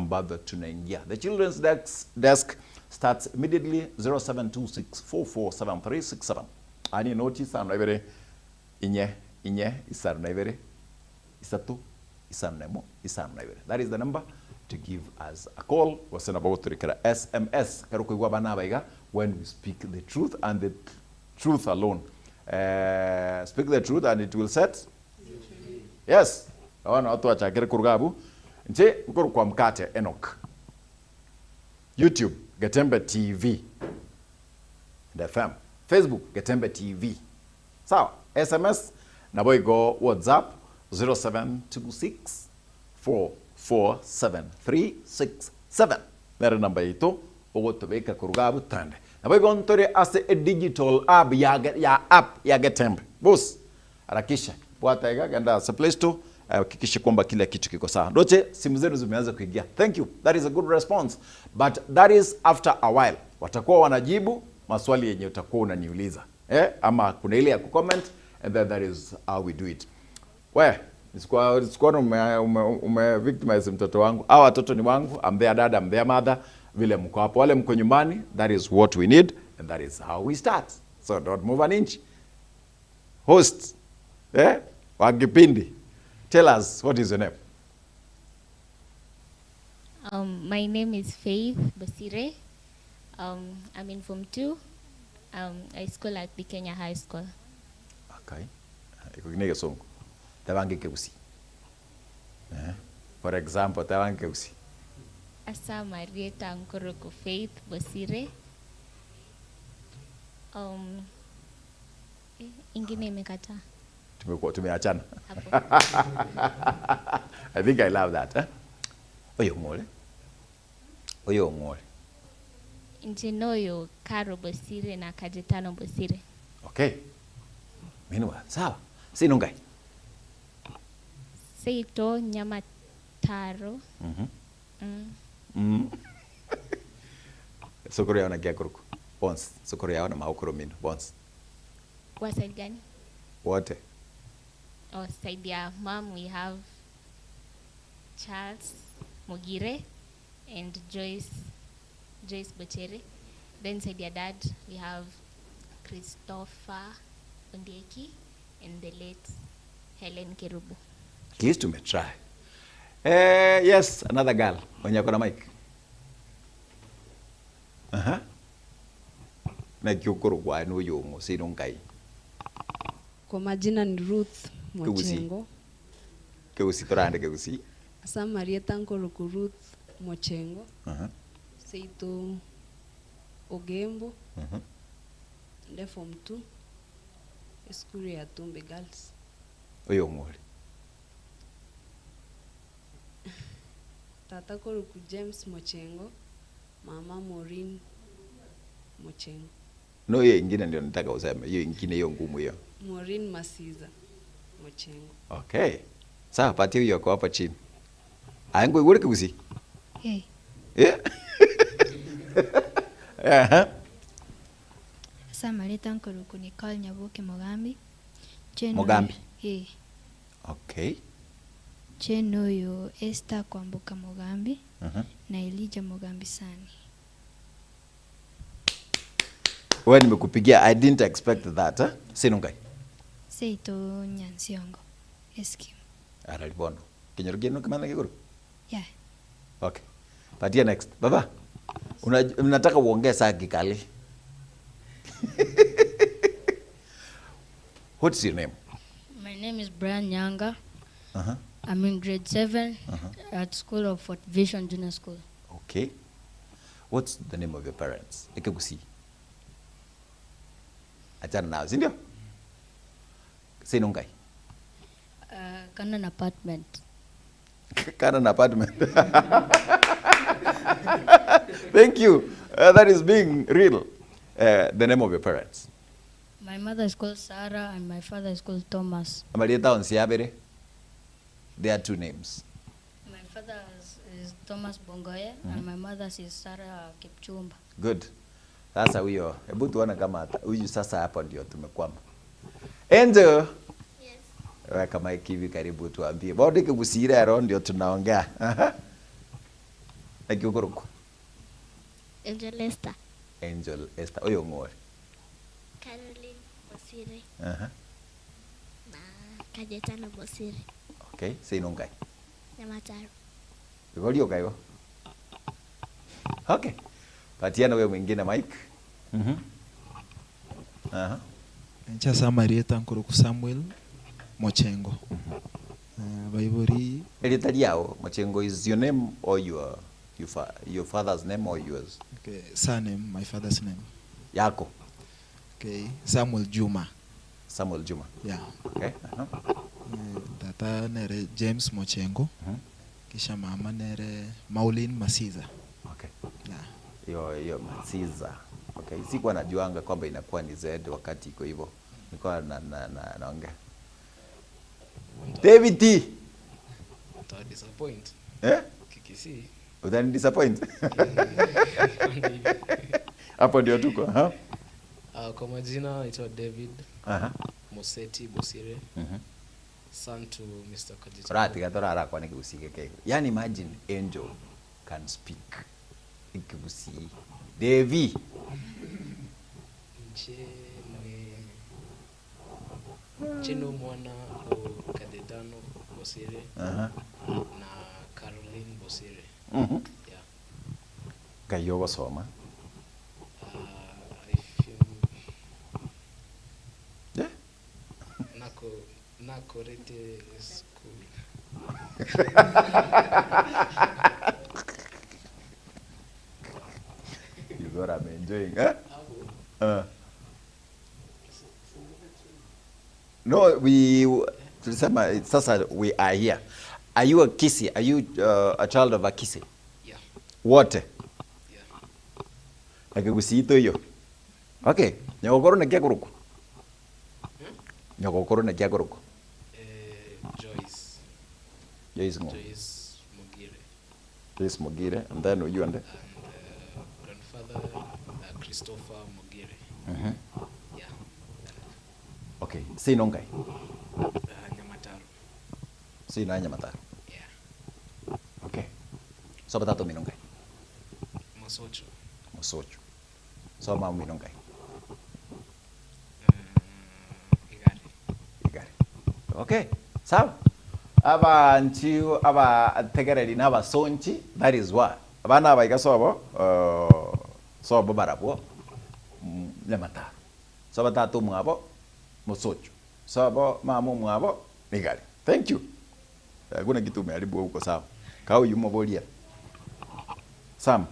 ambavyo tunaingia. The children's desk starts immediately, 0726447367. Ani notice ano ibere inye inye isano na ibere isatu isano na emo isano na ibere. That is the number to give us a call. Wasena bagoturikira SMS karuko igwa bana baiga when we speak the truth and the truth alone. Speak the truth and it will set. Yes. Wana watu wachakire kurugabu. Nche ukuru kwa mkate Enoch. YouTube Getembe TV and FM. Facebook Getembe TV. Sawa, SMS na boy go WhatsApp 0726447367. Nere namba ito ogotobeka kurugabu tande. Na boy go ntore ase a digital app ya app ya Getembe. Boss, harakisha. Bwata iga genda ase Play Store, hakikisha kwamba kila kitu kiko sawa. Ndoche simu zenu zimeanza kuingia. Thank you. That is a good response. But that is after a while. Watakuwa wanajibu maswali yenye utakuwa unaniuliza. Ama kuna ile ya kucomment, and then that is how we do it. We, sikuwa ume victimize mtoto wangu. Hawa watoto ni wangu. I'm their dad, I'm their mother. Vile mko hapo, wale mko nyumbani, that is what we need and that is how we start. So don't move an inch. Host, wa kipindi, tell us, what is your name? My name is Faith Bosire. I'm in Form 2. I school at the Kenya High School. Okay. Iko songo. Tabange keusi. For example, tabange keusi. Asa Marieta Nkoroko Faith Bosire. Ingine imekataa. Tumekuwa tumeachana. I think I love that, eh? Oyo ngole. Oyo ngole. Njenoyo Karo Bosire na Kajetano Bosire. Okay. Minwa, sawa. Sinungai. Seito Nyamataro. Sokoro yao na Giakuruku. Bons. Sokoro yao na maukuru minu. Bons. Kwa side gani? Wote. Oh, side ya mom we have Charles Mugire and Joyce Bochere. Then side ya dad we have Christopher Ondieki and the late Helen Kerubo. At least to try. Yes, another girl. Mwenye ako na mic. Na kiukuru kwa inu yungu, sinungai. Kwa majina ni Ruth Mochengo. Keusi torande keusi. Asa Marieta Nkoruku Ruth Mochengo. Seito Ogembo. Nde Form 2. Eskuru ya Tumbe Girls. Oyo ngoli. Tata Koruku James Mochengo, Mama Maureen Mochengo. No, hiyo ingine ndio nataka useme. Hiyo ingine hiyo ngumu hiyo. Maureen Masiza Mochengo. Okay. Sawa, patia hiyo kwa hapa chini. Aengo igure kugusi. Hey. Yeah. Asa Marieta Nkoruku Nicole Nyabuke Mogambi. Mogambi. Eh. Okay. Chenoyo Esther Kwamboka Mogambi na Elijah Mogambi Sani. Wewe nimekupigia, I didn't expect that, eh? Sinungai. Seito Nyansiongo. Eskim. Aralibono. Kinyorogeno kama kiguru? Yeah. Okay. Patia next. Baba. Unataka uongee saa kikali. What's your name? My name is Brian Nyanga. I'm in grade 7 at School of Fort Vision Junior School. Okay. What's the name of your parents? Ekekusi. Achana nao, si ndio? Sinungai. Canon apartment. Canon apartment. Thank you. That is being real. The name of your parents. My mother is called Sarah and my father is called Thomas. Amarieta Onsiabere. There are two names. My father is Thomas Bongoye and my mother is Sarah Kipchumba. Good. Sasa huyo, hebu tuone kama huyu sasa hapa ndio tumekwama. Angel. Yes. Weka mic hivi karibu tuambie. Bado kigusira ro ndio tunaongea. Naki okorokwa? Angel Esther. Angel Esther. Oyo ng'ore? Caroline Bosire. Aha. Na Kajetano Bosire. Okay, seino ngai. Nyamataro. Igolio kaigo. Okay. Patiana wewe mwingine Mike. Mhm. Aha. Ncha Samarieta nkoroku Samuel Mochengo. Baibori Elita yao Mochengo is your name or your father's name or yours? Okay, surname, my father's name. Yako. Okay, Samuel Juma. Samuel Juma. Yeah. Okay. Tata nere James Mochengo. Kisha mama nere Maulin Masiza. Okay. Yeah. Hiyo Masiza. Okay, sikuwa najuanga kwamba inakuwa ni Z wakati iko hivyo. Nilikuwa na naongea. David T. Uta disappoint. Eh? Kikisi. Utani disappoint. Hapo ndio tuko, ha? Kwa majina naitwa David. Aha. Moseti Bosire. Mhm. Son to Mr. Kajito. Rati gatora ara kwa nikigusike kego. Yani imagine angel can speak. Ikigusi. David. Cheno mwana o Kadetano Bosire. Aha. Na Caroline Bosire. Mhm. Yeah. Kayo gosoma. I feel Yeah. Nakorete school. You got I'm enjoying, eh? No, we tulisema sasa we are here. Are you a Kisii? Are you a child of a Kisii? Yeah. Wote? Yeah. Nakigusiito hiyo. Okay. Nyogokoro na kiakuruku. Nyogokoro na kiakuruku. Joyce. Joyce Ngo. Joyce Mogire. Joyce Mogire, and then you and grandfather Christopher Mogire. Mhm. Yeah. Okay, sino ngai? Nyamataro. Sino Nyamataro. Yeah. Okay. So batato mino ngai? Mosocho. Mosocho. So mama mino ngai? Igare. Igare. Okay. Sawa. Aba nchi aba tegereri na abasonchi, that is why. Abana abaiga sobo sobo barabwo Nyamataro. So batato mwabo Mosocho. Sobo mama mwabo Igare. Thank you. Hakuna kitu umeharibu huko, sawa. Kau yumo bolia. Sam.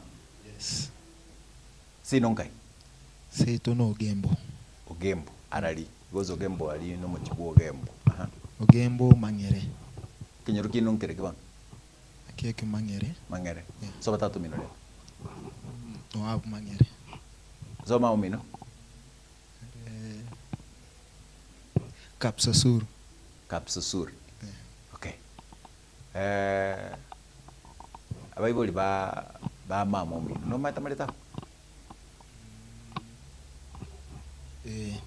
Yes. Sino ngai? Seito no Ogembo. Ogembo. Arali. Gozo Ogembo ali no muchibu Ogembo. Aha. Ogembo Mangere. Kinyoro kino nkere kibana. Akeke Mangere. Mangere. Yeah. So batatu mino le. No abu Mangere. So mama mino. Kapsasur. Kapsasur. Yeah. Okay. Abaiboli ba mama mino. No mata maleta.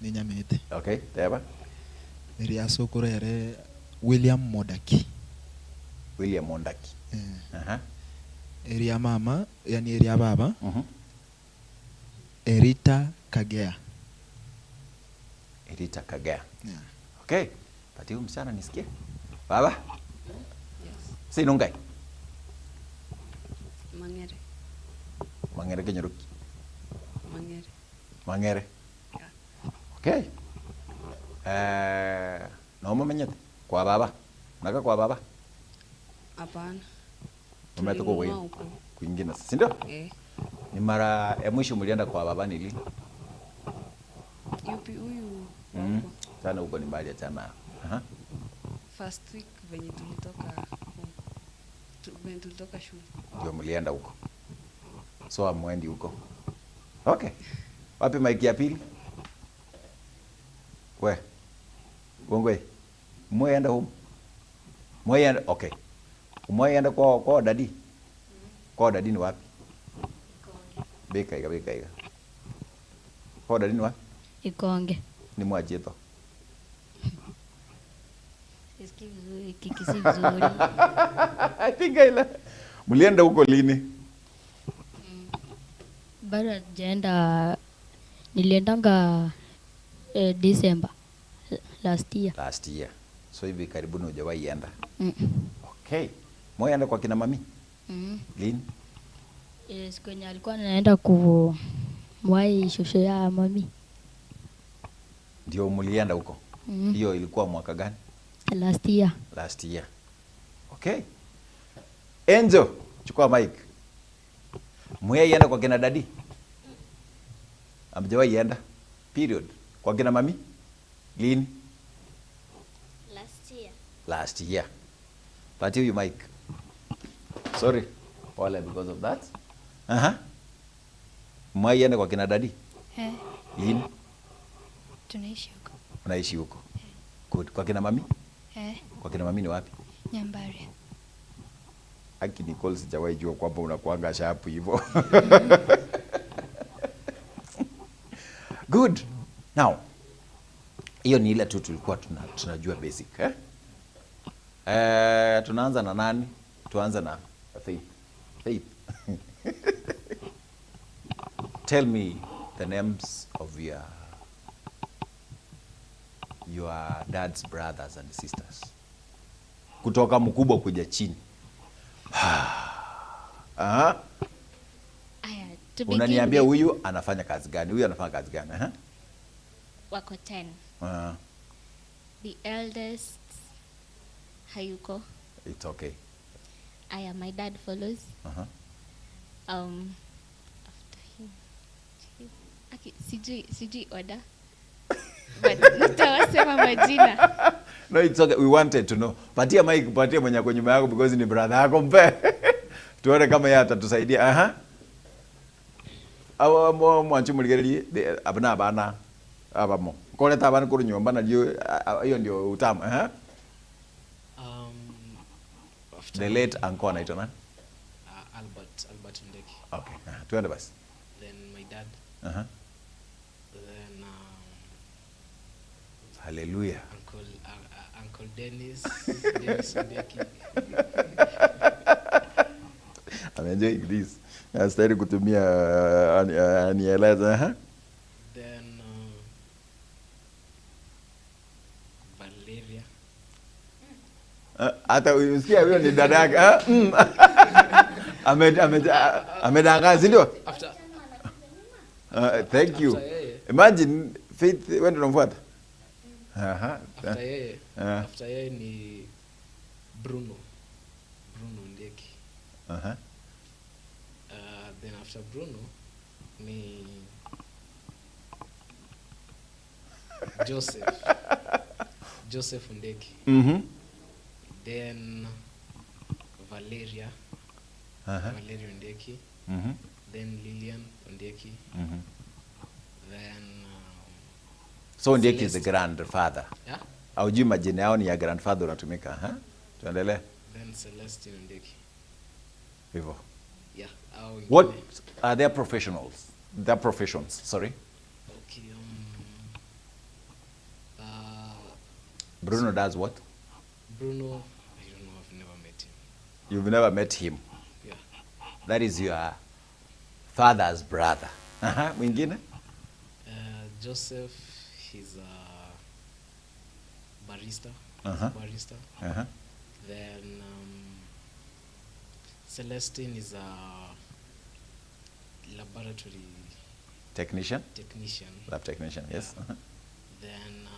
Ni nyamete. Okay, teba. Eriaso korere William Modaki. William Mondaki. Aha. Eria mama, yani eria baba. Erita Kagea. Erita Kagea. Yeah. Okay. Pati huyu msichana nisikie. Baba? Yes. Sino ngai? Mangere. Mangere kenyeruki. Mangere. Mangere. Yeah. Okay. No mumenyete kwa baba. Naka kwa baba? Hapana. Umetoka wewe kwingine, si ndio? Eh. Ni mara ya mwisho mlienda kwa baba ni lini? Yupi huyu? Sana huko ni mbali sana. Aha. First week venye tulitoka home. Venye tulitoka shule. Ndio mlienda huko. So amwendi huko. Okay. Wapi mic ya pili? We. Gongwe. Mweenda home. Mweenda, okay. Mweenda kwa dadi. Kwa dadi ni wapi? Beka iga. Kwa dadi ni wapi? Ikonge. Ni mwajito. Sisikii vizuri, kikisi vizuri. I think I mlienda huko lini? Bado hatujaenda, niliendanga December last year. Last year. So hivi karibuni hujawahi enda. Mm. Okay. Mwaenda kwa kina mami? Mm. Lini? Siku yenye alikuwa anaenda kumwahi shosho ya mami. Ndio mlienda huko? Mm. Hiyo ilikuwa mwaka gani? Last year. Last year. Okay. Enzo, chukua mic. Mwaenda kwa kina dadi? Hamjawahi enda? Period. Kwa kina mami? Lini? Last year. Last year. Patia huyu mic. Sorry. Pole because of that. Aha. Mwahi enda kwa kina dadi? Eh, Lini? tunaishi huko. Unaishi huko. Good. Kwa kina mami? Eh, Kwa kina mami ni wapi? Nyambaria. Aki Nicole, sijawahi jua kwamba unakuanga sharp hivyo. Good. Now, hiyo ni ile tu tulikuwa tunajua basic, eh? Tunaanza na nani? Tuanze na Faith. Faith. Tell me the names of your dad's brothers and sisters. Kutoka mkubwa kuja chini. Aha. Aya, to begin Unaniambia with, huyu anafanya kazi gani? Huyu anafanya kazi gani? Aha. Wako 10. The eldest hayuko. It's okay. Aya, my dad follows. Aha. After him. Okay, sijui order. But nitawasema majina. No, it's okay. We wanted to know. Patia mic, patia mwenye ako nyuma yako because ni brother yako, mpe. Tuone kama yeye atatusaidia. Aha. Awa mo mwanchi muligereri abana abana abamo. Kore tabana kuri nyumba na hiyo ndio utamu. Aha. After The late uncle anaitwa nani? Albert Ndeki. Okay. Tuende basi. Then my dad. Aha. Then Hallelujah. Uncle Dennis, Dennis Ndeki. I'm enjoying this. Astahili kutumia anieleze. Aha. Then Valeria. Hata usikia huyo ni dada yake. Amedanganya, si ndio? After Thank you. After yeye. Imagine Faith, wewe ndio unamfuata. Aha. After yeye. After yeye ni Bruno. Bruno Ndeki. Aha. Then after Bruno ni Joseph. Joseph Ndeki. Mhm. Then Valeria. Aha. Valeria Ndeki. Mhm. Then Lilian Ndeki. Mhm. Then So Ndeki is the Celeste. grandfather. Yeah. Haujui majina yao ni ya grandfather unatumika, ha? Tuendelee. Then Celestine Ndeki. Hivyo. Yeah. Au What wengine. are their professionals? Their professions, sorry. Okay, Bruno does what? Bruno, I don't know, I've never met him. You've never met him. Yeah. That is your father's brother. Aha, mwingine? Joseph, he's a barista. Uh-huh. Barista. Uh-huh. Then Celestine is a laboratory technician. Technician. Lab technician, yes. Yeah. Uh-huh. Then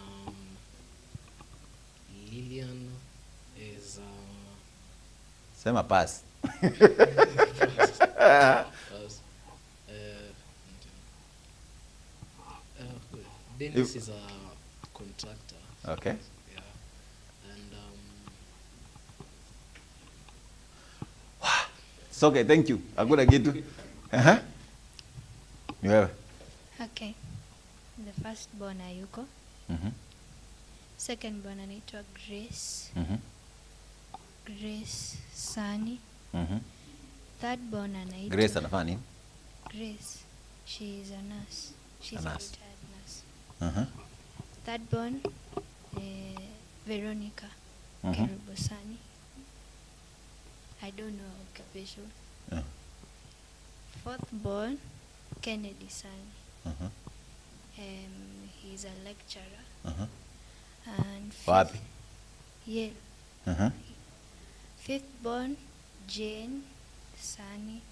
Lilian is Sema pass. Pass. Dennis is a contractor. Okay. Yeah. And it's okay, thank you. Hakuna kitu. Uh-huh. Ni wewe. Okay. The first born hayuko. Mhm. Second born anaitwa Grace. Mhm. Grace Sani. Mhm. Third born anaitwa Grace anafanya nini? Grace. She is a nurse. She's A a nurse. retired nurse. Uh-huh. Third born Veronica Mhm. Kerubo Sani. I don't know her occupation. Yeah. Fourth born Kennedy Sani. He's a lecturer. And fifth, Wapi? Yale. Uh-huh. Fifth born, Jane Sani.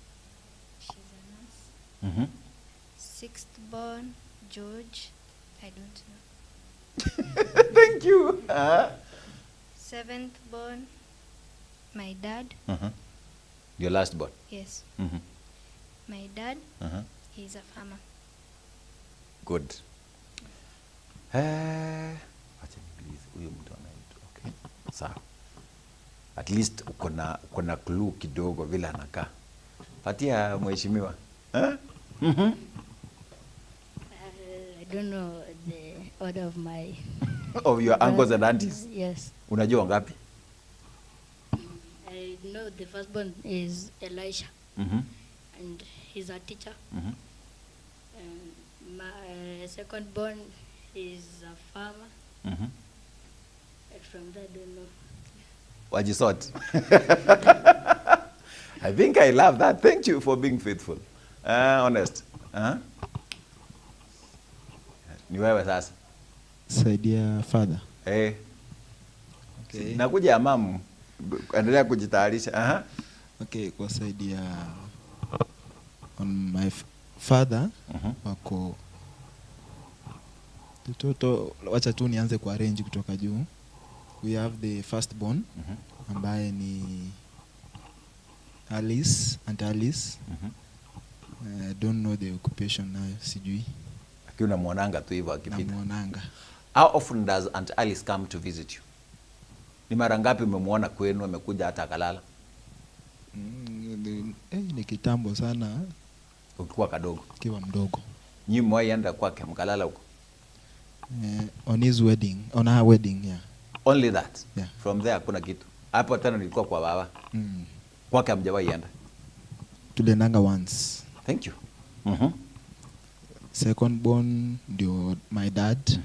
She's a nurse. Sixth born, George. I don't know. Thank you. Seventh born, my dad. Your last born. Yes. My dad, he's a farmer. Good. Acha niulize huyu mtu anaitwa. Okay. Sawa. At least uko na clue kidogo vile anakaa. Patia mheshimiwa. Eh? Mhm. I don't know the order of my Of your uncles and aunties. Yes. Unajua wangapi? I know the firstborn is Elisha, and he's a teacher. And my second born is a farmer. And from there, I don't know. Wajisort. I think I love that. Thank you for being faithful. Honest. Ni wewe sasa. Side ya father. Eh. Okay. Nakuja ya mamu. Endelea kujitayarisha. Aha. Okay, kwa side ya on my father wako toto, wacha tu nianze kwa range kutoka juu. We have the first born ambaye ni Alice, Aunt Alice. I don't know the occupation nayo, sijui. Lakini unamwonanga tu hivyo akipita. Namwonanga. How often does Aunt Alice come to visit you? Ni mara ngapi umemwona kwenu amekuja hata akalala? Ni kitambo sana. Ukikuwa kadogo. Kiwa mdogo. Nyinyi mmewahi enda kwake mkalala huko? On his wedding, on her wedding, yeah. Only that. Yeah. From there hakuna kitu. Hapo tena nilikuwa kwa baba. Kwake hamjawahi enda. Tuliendanga once. Thank you. Second born ndio my dad.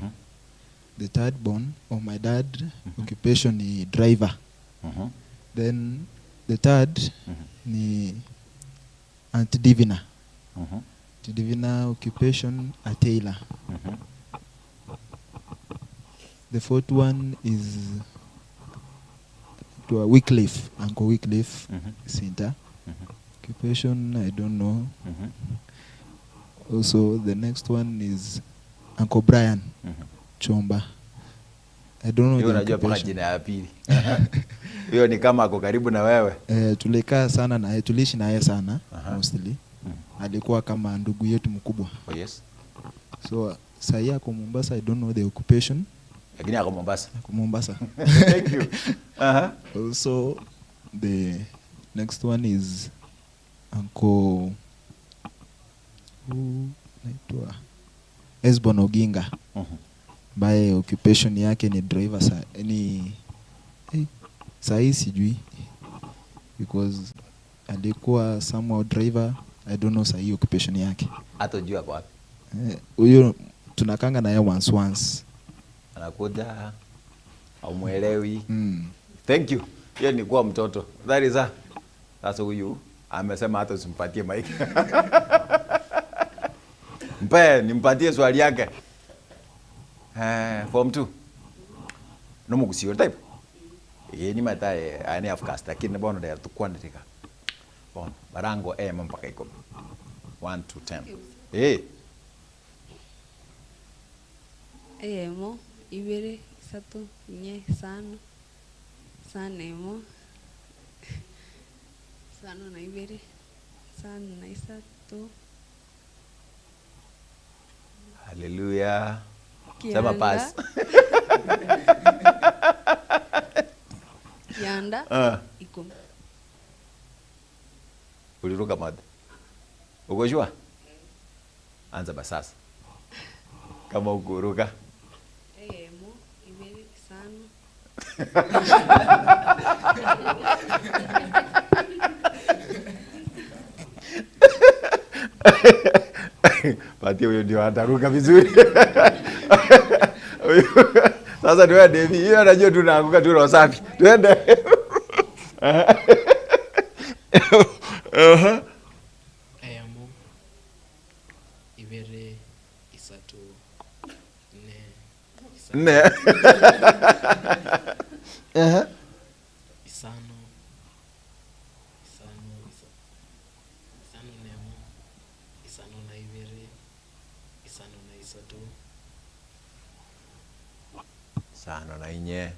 The third born of my dad, occupation ni driver. Then the third ni Aunt Divina. Aunt Divina, occupation a tailor. The fourth one is to a Wycliffe, Uncle Wycliffe Center. Occupation, I don't know. Also, the next one is Uncle Brian Chomba. I don't know Hiyo the unajua mpaka occupation. jina ya pili. Hiyo ni kama ako karibu na wewe. Eh, tulikaa sana naye, tuliishi naye sana mostly. Alikuwa kama ndugu yetu mkubwa. Oh yes. So sahii ako Mombasa, I don't know the occupation. Lakini ako Mombasa. Ako Mombasa. Thank you. Also, the next one is Uncle who naitwa Esbon Oginga, ambaye occupation yake ni driver ni sahii sijui because alikuwa somehow driver, I don't know sahii occupation yake. Hata hujui ako wapi. Huyo tunakanga naye once once. Anakuja haumuelewi. Thank you. Hiyo ni kuwa mtoto. That is a. Sasa huyu amesema hata usimpatie mic. Mpe, nimpatie swali yake. Form 2. No mukusio type. Ye ni mata ani afcast lakini bono der tukwandirika. Bono barango mpaka 10. 1 to 10. Eyemo, ibere, isatu, inye, sano, sano emo, sano na ibere, sano na isatu. Hallelujah. Sema Kianda. Pass. Kianda, 10. Uliruka mada. Uko sure? Anza basi sasa. Kama ukuruka. Eyemo, ibere, sano. Patia huyo ndio ataruka vizuri. Sasa tuende hivi. Hiyo anajua tunaanguka tu roho safi. Tuende. Eyemo, Ibere, isato, ne. Ne. Isano. Isano, isano nemo. Isano na ibere. Isano na isato. Sano na inye.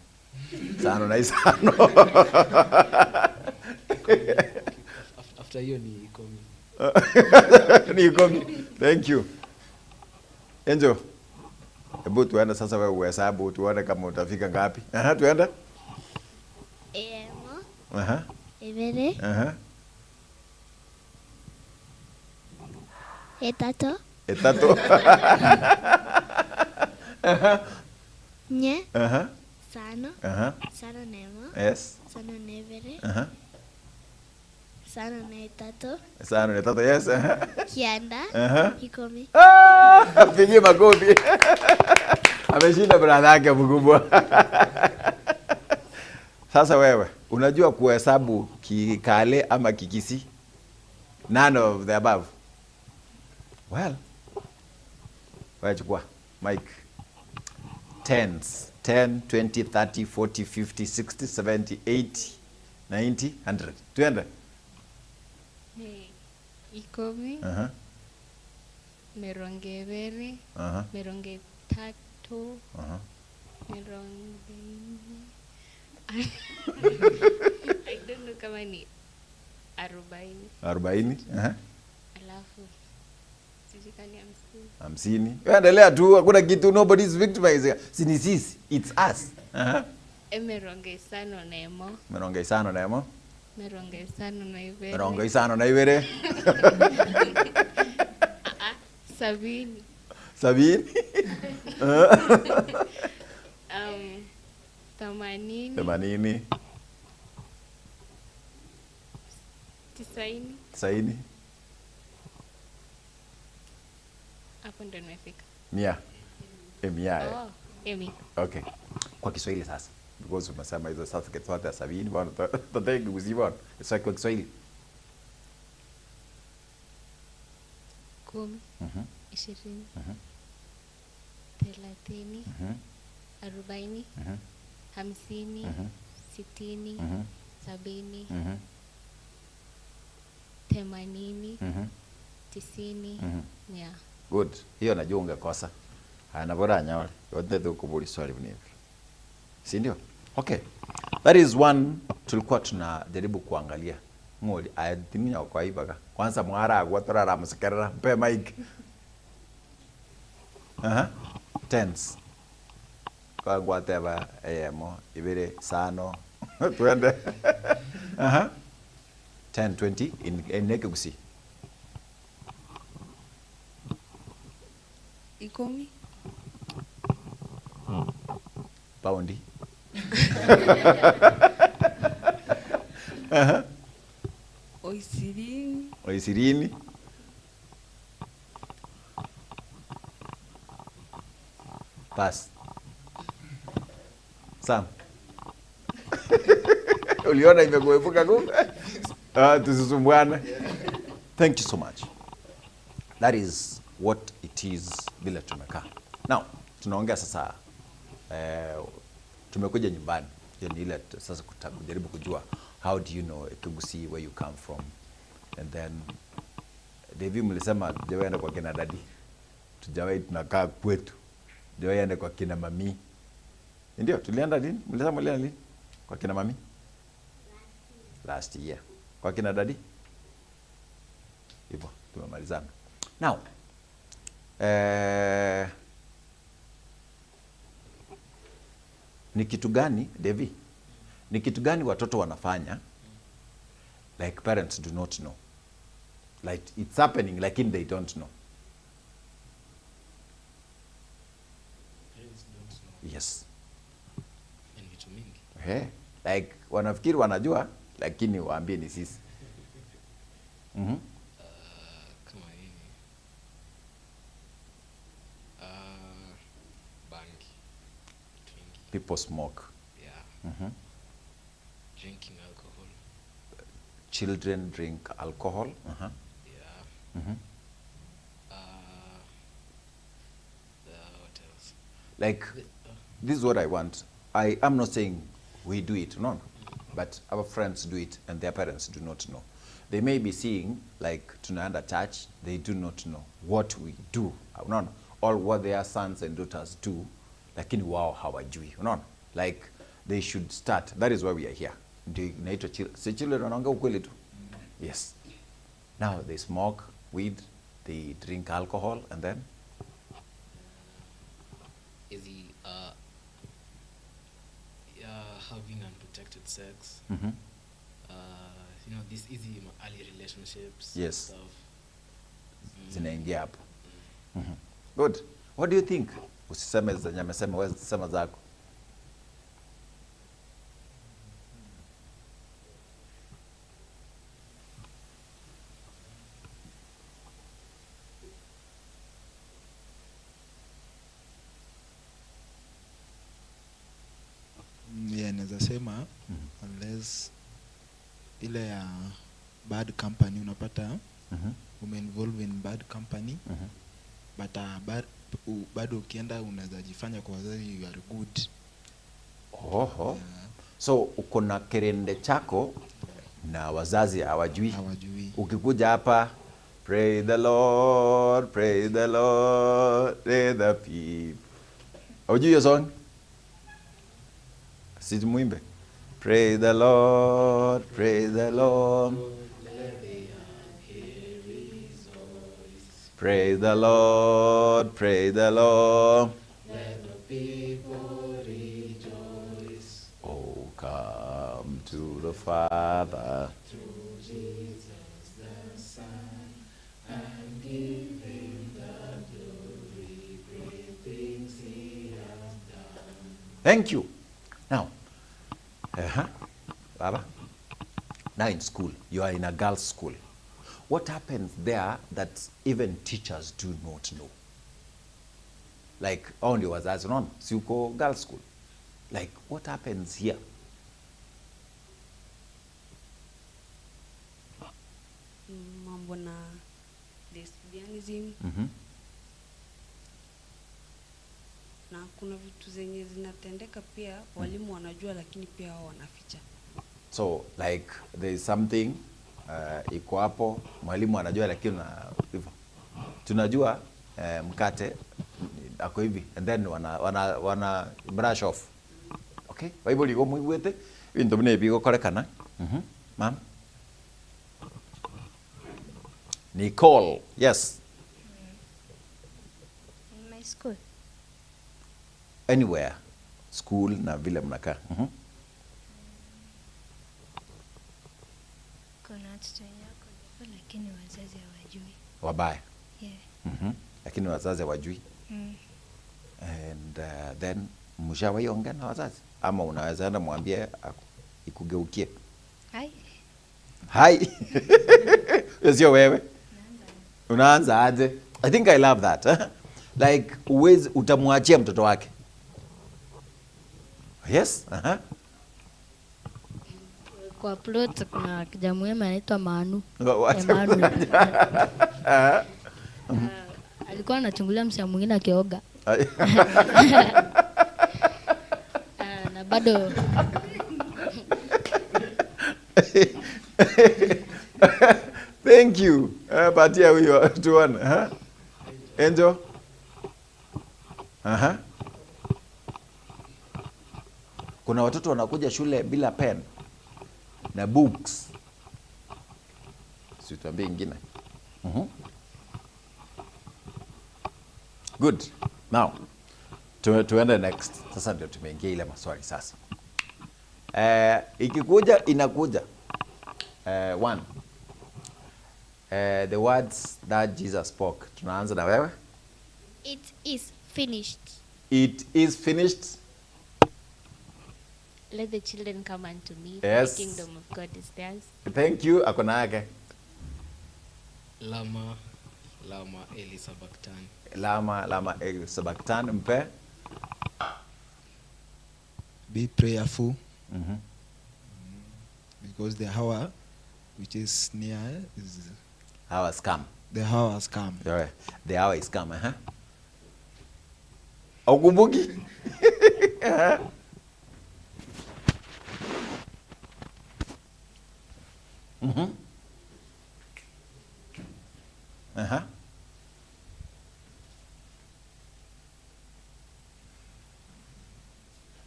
Sano na isano. After hiyo ni ikomi. Ni ikomi. Thank you. Angel. Hebu tuende sasa wewe uhesabu tuone kama utafika ngapi. Aha, tuende. Emo. Aha. Ibere. Aha. Etato. Etato. Aha. Nye. Aha. Sano. Aha. Sano nemo. Yes. Sano nebere. Aha. Sano na etato. Sano na etato, yes. Aha. Kianda. Aha. Ikomi. Ah, pigie makofi. Ameshinda brother yake mkubwa. Sasa wewe, unajua kuhesabu Kikale ama Kikisi? None of the above. Well, wewe chukua mic. Tens, 10, 20, 30, 40, 50, 60, 70, 80, 90, 100. Tuende. Hey, ikomi. Aha. Mirongo ibere. Aha. Mirongo tatu. Aha. Mirongo ine. I don't know kama ni 40. 40. Aha. Alafu sijui kama ni 50. 50. Wewe endelea tu, hakuna kitu, nobody is victimizing. Si ni sisi, it's us. Aha. Mirongo isano na emo. Mirongo isano na emo. Mirongo isano na ibere. Mirongo isano na ibere. 70. 70. 80. 80. 90. 90. Hapo ndo nimefika. 100. 100. Oh, 100. Okay. Kwa Kiswahili sasa. Because umesema hizo sasa kitu ya 70 bwana tutataka kuziba bwana. Sasa kwa Kiswahili. 10. 20. 30. 40. 50. 60. 70. 80. 90. 100. Good. Hiyo najua ungekosa. Haya bora nyawale. Wote tukubuli swali ni hivi. Si ndio? Okay. That is one tulikuwa tunajaribu kuangalia. Ngoli ayatinya kwa ibaga. Kwanza mwara agwa torara musikerera mpe mic. Aha. Tens. Kwa gwateba emo ibere sano. Tuende. Aha. 10 20 in Ekegusii. Ikomi. Paundi. Aha. 20. 20. Pass. Sam. Uliona imekuepuka kumbe? Ah, tusisumbuane. Thank you so much. That is what it is bila tumekaa. Now, tunaongea sasa tumekuja nyumbani. Hiyo ni ile sasa kujaribu kujua how do you know Ekegusii, where you come from. And then Devi mlisema tujawahi enda kwa kina dadi. Tujawahi, tunakaa kwetu. Tujawahi enda kwa kina mami. Ndio, tulienda lini? Mlisema mlienda lini? Kwa kina mami? Last year. Kwa kina dadi? Hivyo, tumemalizana. Now, ni kitu gani, Devi? Ni kitu gani watoto wanafanya like parents do not know? Like it's happening, lakini they don't know. Parents don't know. Yes. Ni vitu mingi. Hey, like wanafikiri wanajua, lakini waambie ni sisi. Mhm. Kama nini? Bangi. Twingi. People smoke. Yeah. Mhm. Drinking alcohol. Children drink alcohol. Uh-huh. Yeah. Mhm. Like, this is what I want. I am not saying we do it, no, but our friends do it and their parents do not know. They may be seeing, like, tunaenda church, they do not know what we do, unaona, or what their sons and daughters do, lakini wao hawajui, unaona. Like, they should start. That is why we are here. Ndio inaitwa si children wanaongea ukweli tu. Yes. Now they smoke weed, they drink alcohol, and then? Is he having unprotected sex? Mm-hmm. You know, these easy early relationships. Yes. Stuff. Zinaingia hapo. Mm-hmm. Good. What do you think? Usiseme zenye amesema, wewe sema zako. Yeah, naweza sema unless ile ya bad company unapata umeinvolve in bad company, but bado ukienda unaweza jifanya kwa wazazi you are good. Oho. Yeah. So uko na kerende chako na wazazi hawajui. Hawajui. Ukikuja hapa, pray the Lord, pray the Lord, pray the people. Hawajui hiyo song? Si muimbe. Pray the Lord, pray the Lord. Praise the Lord, praise the Lord. Let the people rejoice. Oh, come to the Father. Through Jesus the Son, and give him the glory. Great things he has done. Thank you. Now, Baba, now in school, you are in a girls' school. What happens there that even teachers do not know? Like, only wazazi unaona, si uko girls' school. Like, what happens here? Mambo na lesbianism. Na kuna vitu zenye zinatendeka pia, walimu wanajua lakini pia wao wanaficha. So, like, there is something iko hapo, mwalimu anajua lakini hivyo. Tunajua mkate ako hivi and then wana brush off. Okay? Bible iko muigwete bintu bine bigokorekana. Ma'am. Nicole, yes. In my school. Anywhere. School na vile mnakaa. Kuna watoto wenye wako lakini wazazi hawajui. Wabaya. Yeah. Lakini wazazi hawajui. And then mshawahi ongea na wazazi? Ama unaweza enda mwambie ikugeukie? Hai. Hai. Sio wewe. Unaanza aje? I think I love that. Eh? Like uwezi utamwachia mtoto wake. Yes. Kwa plot kuna kijana mwema anaitwa Manu. Emmanuel. Alikuwa anachungulia msichana mwingine akioga. Na bado Thank you. But yeah, we are to one. Angel. Kuna watoto wanakuja shule bila pen na books. Si tuambie ingine. Good. Now, tuende next. Sasa ndio tumeingia ile maswali sasa. Ikikuja inakuja. One. The words that Jesus spoke. Tunaanza na wewe. It is finished. It is finished. Let the children come unto me. Yes. The kingdom of God is theirs. Thank you. Akona yake. Lama, lama Eli sabachthani. Lama, lama Eli sabachthani. Mpe. Be prayerful. Because the hour which is near is... Hour has come. The hour has come. Yeah. The hour is come. Haukumbuki? Aha.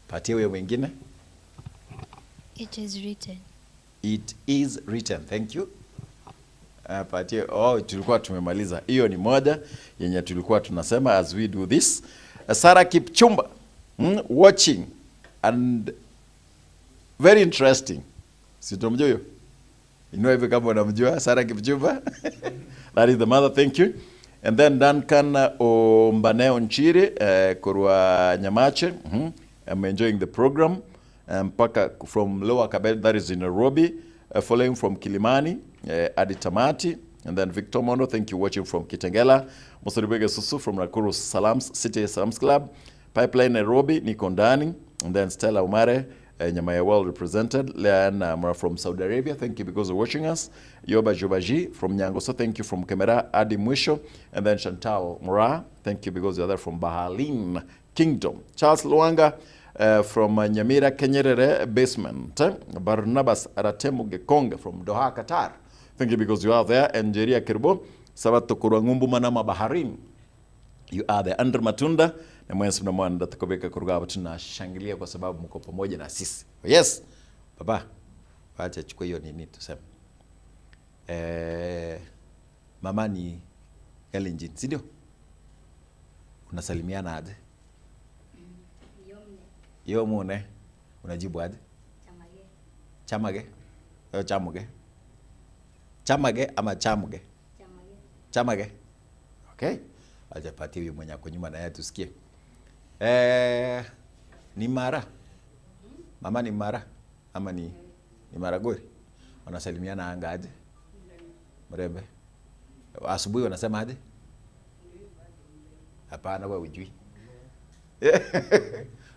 Patia huyo mwingine. It is written. It is written. Thank you. Patia. Oh, tulikuwa tumemaliza. Hiyo ni moja yenye tulikuwa tunasema as we do this. Sarah Kipchumba, watching and very interesting. Si tunamjua huyo? Inua hivi kama unamjua Sarah Kipchumba. That is the mother, thank you. And then Duncan Ombaneo Nchiri, Korwa Nyamache. I'm enjoying the program. Mpaka from Lower Kabel, that is in Nairobi. Following from Kilimani, Adi Tamati. And then Victor Mondo, thank you, watching from Kitengela. Musoribege Susu from Nakuru Salams, City Salams Club. Pipeline Nairobi, Nikondani. And then Stella Umare, Nyamaya well represented. Leanne Mura from Saudi Arabia, thank you because of watching us. Yoba Jobaji from Nyangoso, thank you from Kemera, Adi Mwisho. And then Chantal Mura, thank you because you're there from Bahalin Kingdom. Charles Luanga from Nyamira Kenyerere Basement. Barnabas Aratemu Gekonge from Doha, Qatar. Thank you because you are there. And Jeria Kirbo, Sabato Kurangumbu Manama Baharin. You are there. Andrew Matunda na mwensi mnamwanda tukobeka kuruga tunashangilia kwa sababu mko pamoja na sisi. Yes. Baba, acha chukua hiyo nini tuseme. Mama ni Kalenjin, si ndio? Unasalimiana aje? Yomune. Unajibu aje? Chamage. Chamage. Chamuge. Chamage ama chamuge? Chamage. Chamage. Okay. Acha patie huyu mwenye ako nyuma na yeye tusikie. Ni Mara. Mama ni Mara ama ni Maragori? Wanasalimiana anga aje? Mrembe. Asubuhi wanasema aje? Hapana, wewe hujui.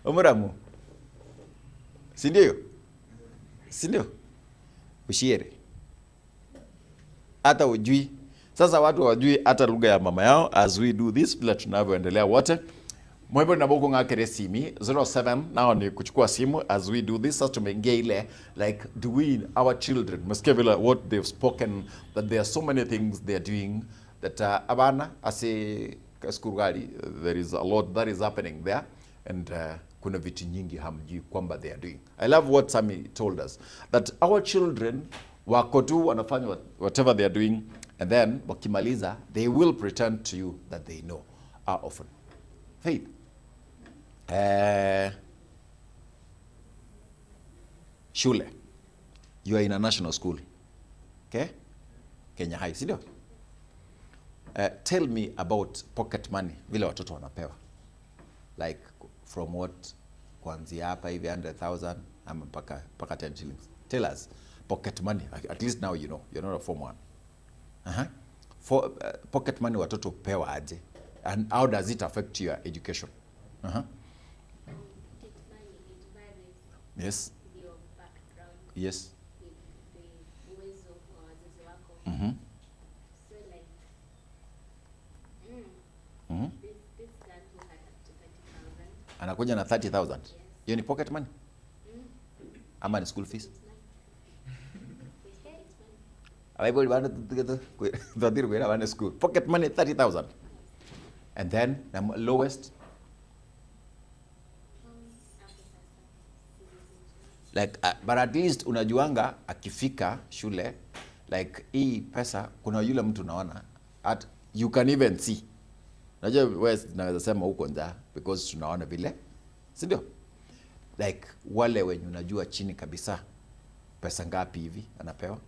Omuramu. Si ndio? Si ndio? Ushiere. Hata hujui. Sasa watu hawajui hata lugha ya mama yao as we do this bila tunavyoendelea wote. Mwembe na boko ngakere simi 07 nao ni kuchukua simu as we do this. Sasa tumeingia ile like do we our children msikia vile what they've spoken that there are so many things they are doing that abana ase kaskurgali there is a lot that is happening there and kuna vitu nyingi hamjui kwamba they are doing. I love what Sammy told us that our children wako tu wanafanya whatever they are doing and then wakimaliza they will pretend to you that they know are often. Faith. Shule. You are in a national school. Okay? Kenya High, si ndio? Tell me about pocket money vile watoto wanapewa. Like from what kuanzia hapa hivi 100,000 ama mpaka 10 shillings. Tell us pocket money. At least now you know. You're not a form one. For pocket money watoto pewa aje? And how does it affect your education? Pocket money, it varies. Yes. With your background. Yes. With the uwezo wa wazazi wako. So like, this girl who had up to 30,000. Anakuja na 30,000. Yes. Hiyo ni pocket money? Ama ni school fees? School. Pocket money 30,000. And then the lowest like but at least unajuanga akifika shule like hii pesa kuna yule mtu unaona at you can even see. Unajua wewe naweza sema huko njaa because tunaona vile, si ndio? Like wale wenye unajua chini kabisa pesa ngapi hivi anapewa?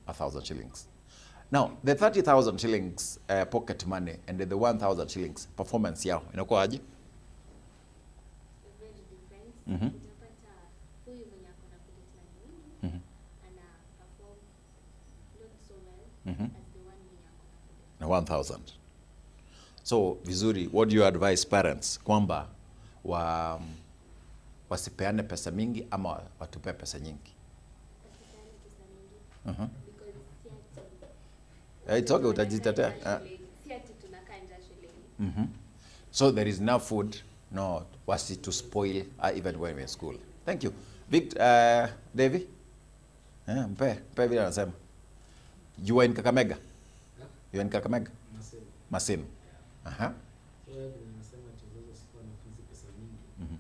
1,000 shillings. Now, the 30,000 shillings pocket money and the 1,000 shillings performance yao inakuwa aje? Very different. Utapata huyu mwenye ako na pocket money mingi ana perform not so well as the one mwenye ako na pocket na 1,000. So, vizuri, what do you advise parents kwamba wasipeane pesa mingi ama watupe pesa nyingi? Wasipeane pesa mingi. Because It's okay, utajitetea. Si ati tunakaa njaa shuleni. So there is enough food, no, was it to spoil even when we're in school. Thank you. Vic, Davy? Mpe vile anasema. You were in Kakamega? You were in Kakamega? Maseno. Maseno. Aha. So wewe vile nasema ati wazazi wasikuwa wanafunzi pesa mingi.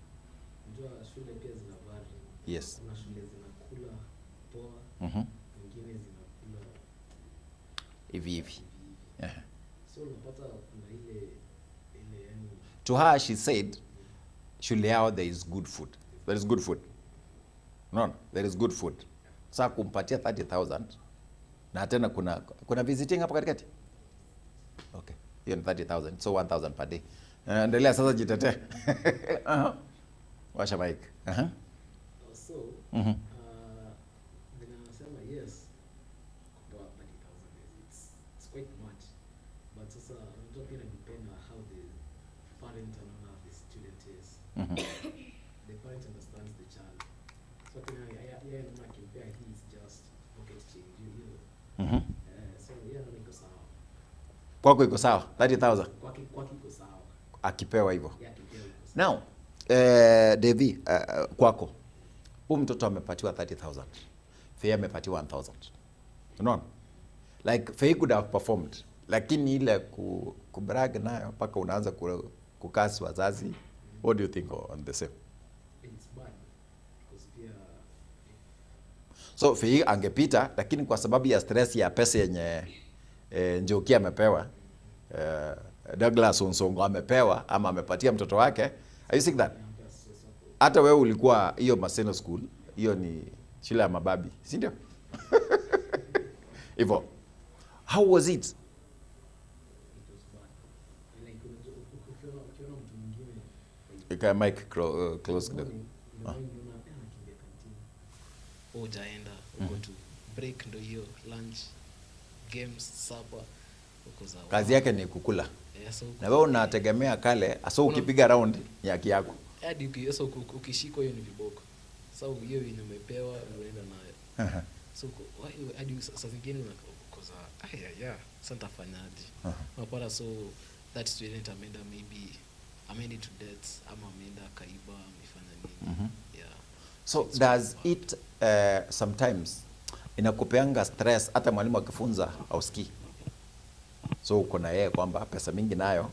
Unajua shule pia zina vary. Yes. Kuna shule zinakula poa, zingine zinakula Hivi hivi. Aha. So unapata kuna ile yani. To her she said shule yao there is good food. There is good food. No, there is good food. Sasa kumpatia 30,000 na tena kuna visiting hapo katikati. Okay. Hiyo ni 30,000, so 1,000 per day. Endelea sasa jitetee. Washa mic. So, vile anasema yes, kupewa 30,000 it's quite much. But sasa unajua pia inadepend on how the parent anaona the student is. The parent understands the child. So yeye anaona akimpea he is just pocket change, you know. So yeye anaona iko sawa. Kwako iko sawa 30,000. Kwake iko sawa. Akipewa hivyo. Yeah, akipewa iko sawa. Now, Devi, kwako. Huyu mtoto amepatiwa 30,000. Faye amepatiwa 1,000. Unaona? Like Faye could have performed, lakini ile kubrag nayo mpaka unaanza kukasi wazazi. What do you think on the same? It's bad. Because pia So Faye angepita, lakini kwa sababu ya stress ya pesa yenye Njoki amepewa, Douglas Onsongo amepewa ama amepatia mtoto wake. Are you seeing that? Hata wewe ulikuwa hiyo Maseno School, hiyo ni shule ya mababi, si ndio? Hivyo. How was it? It was bad. Like ukiona mtu mwingine You mic close kidogo. Hujaenda uko tu break ndio hiyo lunch, games, supper, uko za Kazi yake ni kukula. Yeah, so Na wewe unategemea kale, so ukipiga round ni haki yako. Hadi ukishikwa hiyo ni viboko. So hiyo yenye umepewa unaenda nayo. So hadi saa zingine unakoza aya sasa nitafanyaje? Unapata so that student ameenda maybe ameenda to debt ama ameenda kaiba amefanya nini. Yeah. So does it sometimes inakupeanga stress hata mwalimu akifunza hausikii? So uko na yeye kwamba pesa mingi nayo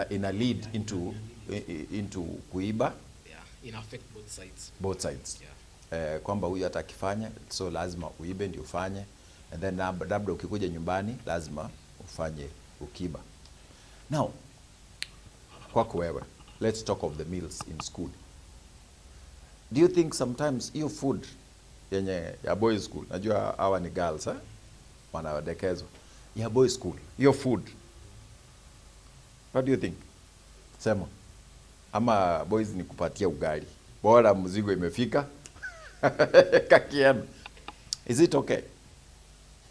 ina lead into kuiba. Yeah, ina affect both sides. Both sides. Yeah. Kwamba huyu hata akifanya so lazima uibe ndio ufanye, and then labda ukikuja nyumbani lazima ufanye ukiba. Now kwako wewe, let's talk of the meals in school. Do you think sometimes hiyo food yenye ya boys school, najua hawa ni girls wanadekezwa, ya boys school hiyo food, what do you think? Sema ama boys ni kupatia ugali bora mzigo imefika kakienda. Is it okay?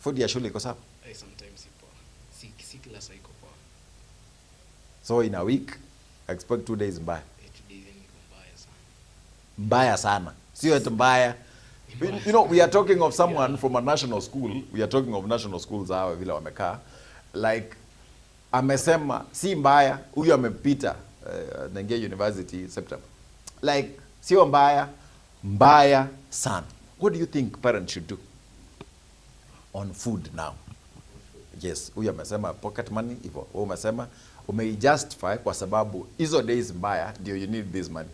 Food ya shule iko sawa? Sometimes ipo. Si kila saa iko poa. So in a week expect 2 days mbaya. 2 days ni mbaya sana. Mbaya sana. Sio eti mbaya. You know, we are talking of someone from a national school. We are talking of national schools hawa vile wamekaa. Like amesema si mbaya, huyu amepita naingia university September. Like sio mbaya, mbaya sana. What do you think parents should do on food now? Yes, huyu amesema pocket money hivyo. Wewe umesema umeijustify kwa sababu hizo days mbaya ndio you need this money.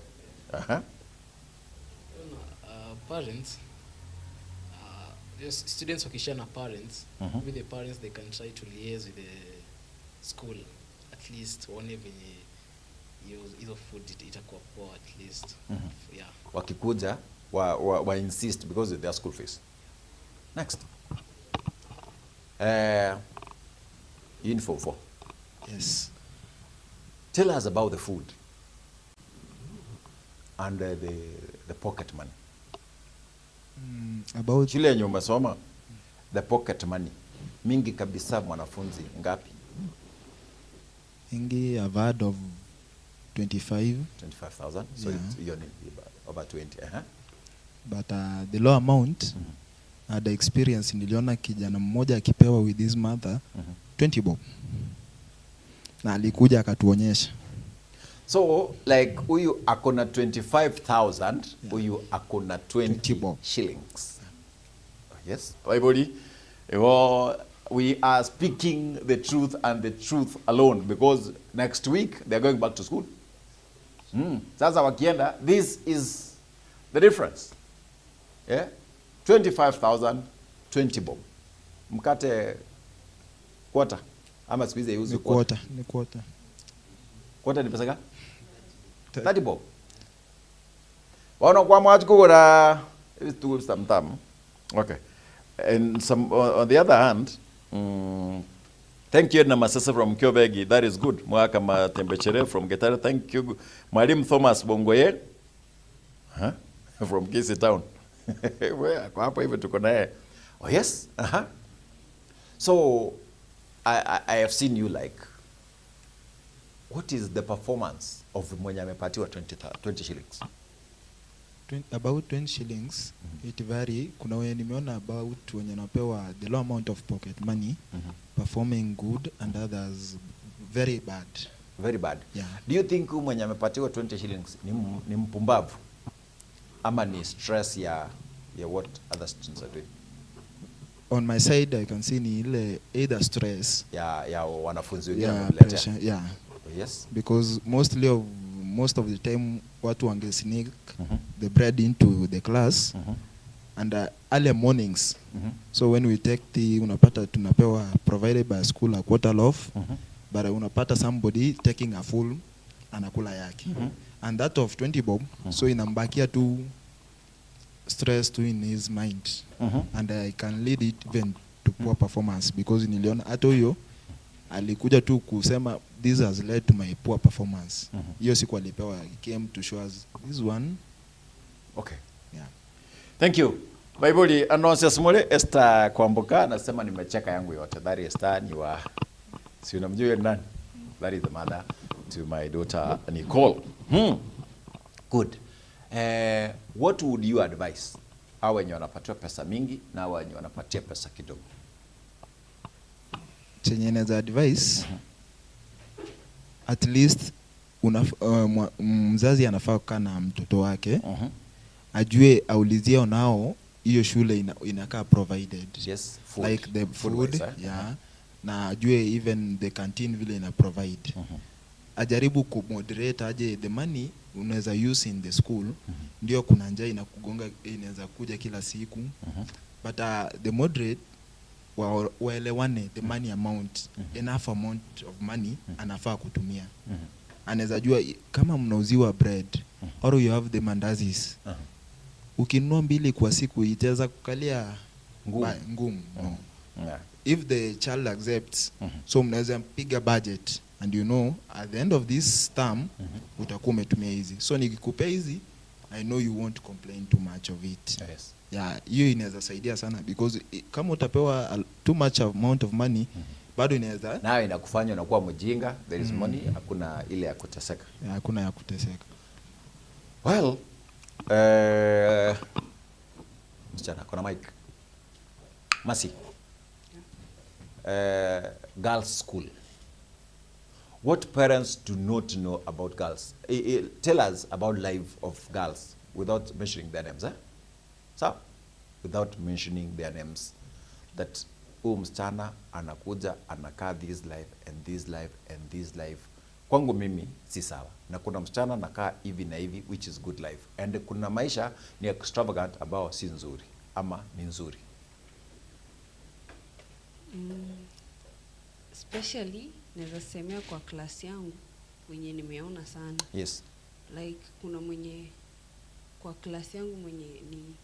Parents, yes, students wakishare na parents, with the parents they can try to liaise with the school at least waone venye hizo food itakuwa poa at least. Yeah. Wakikuja wa insist because of their school fees. Next. Uniform 4. Yes. Tell us about the food and the pocket money. About shule yenye umesoma, the pocket money mingi kabisa mwanafunzi ngapi? Ingi I've heard of 25. 25,000. So yeah. It's you're over 20. But the low amount the experience niliona kijana mmoja akipewa with his mother 20 bob. Na alikuja akatuonyesha. So like huyu akona 25,000, huyu akona 20 bob. Shillings. Yes, everybody. Well, we are speaking the truth and the truth alone because next week they're going back to school. Sasa wakienda, this is the difference. Yeah? 25,000, 20 bob. Mkate quarter. Ama siku hizi haiuzwi Ni quarter. quarter, ni quarter. Quarter ni pesa gani? 30 bob. Waona kwa mwachi kugura tu sometime. Okay. And some on the other hand, thank you Edna Masese from Kyobegi. That is good. Mwaka Matembechere from Getare. Thank you. Mwalimu Thomas Bongoye. Huh? From Kisii Town. Where kwa hapo hivi tuko naye. Oh yes. Uh-huh. So I have seen you, like, what is the performance of mwenye amepatiwa 20 shillings? About 20 shillings, it vary. Kuna wenye nimeona about wenye napewa the low amount of pocket money performing good and others very bad. Very bad. Yeah. Do you think huyu mwenye amepatiwa 20 shillings ni mpumbavu ama ni stress ya what other students are doing? On my side I can see ni ile either stress Ya wanafunzi wengine yeah, wamemletea. Pressure, yeah. Yes. Because most of the time watu wange sneak the bread into the class and early mornings. So when we take the unapata tunapewa provided by school a quarter loaf, but unapata somebody taking a full anakula yake. And that of 20 bob, so inambakia tu stress tu in his mind. And I can lead it even to poor performance because niliona hata huyo alikuja tu kusema this has led to my poor performance. Hiyo siku alipewa, he came to show us this one. Okay. Yeah. Thank you. Baibuli Anonsius Mule Esther Kwamboka anasema nimecheka yangu yote. That is Esther ni wa, si unamjua yeye ni nani? That is the mother to my daughter Nicole. Good. What would you advise hao wenye wanapatiwa pesa mingi na hao wenye wanapatia pesa kidogo? Chenye naweza advise, at least mzazi anafaa kukaa na mtoto wake, ajue aulizie nao hiyo shule inakaa provided. Yes, food. Like the Food food, wise, eh? yeah. Na ajue even the canteen vile ina provide. Ajaribu kumoderate aje the money unaweza use in the school. Ndio kuna njaa inakugonga, inaweza kuja kila siku. But the moderate waelewane the money amount, enough amount of money anafaa kutumia. Anaweza jua kama mnauziwa bread or you have the mandazis, ukinunua mbili kwa siku itaweza kukalia Ngumu. Ngumu. No. Yeah. If the child accepts, so mnaweza mpiga budget and you know at the end of this term utakuwa umetumia hizi, so nikikupea hizi I know you won't complain too much of it. Yes. Yeah, hiyo inaweza saidia sana because kama utapewa too much amount of money, bado inaweza nayo inakufanya unakuwa mjinga. There is money, hakuna ile ya kuteseka. Yeah, hakuna ya kuteseka. Well, msichana kuna mic. Masi. Girls school. What parents do not know about girls. Tell us about life of girls without mentioning their names. Eh? So, without mentioning their names. That huyu msichana anakuja anakaa this life and this life and this life. Kwangu mimi si sawa. Na kuna msichana anakaa hivi na hivi, which is good life. And kuna maisha ni extravagant ambao si nzuri ama ni nzuri. Especially naweza semea kwa class yangu wenye nimeona sana. Yes. Like kuna mwenye kwa class yangu mwenye ni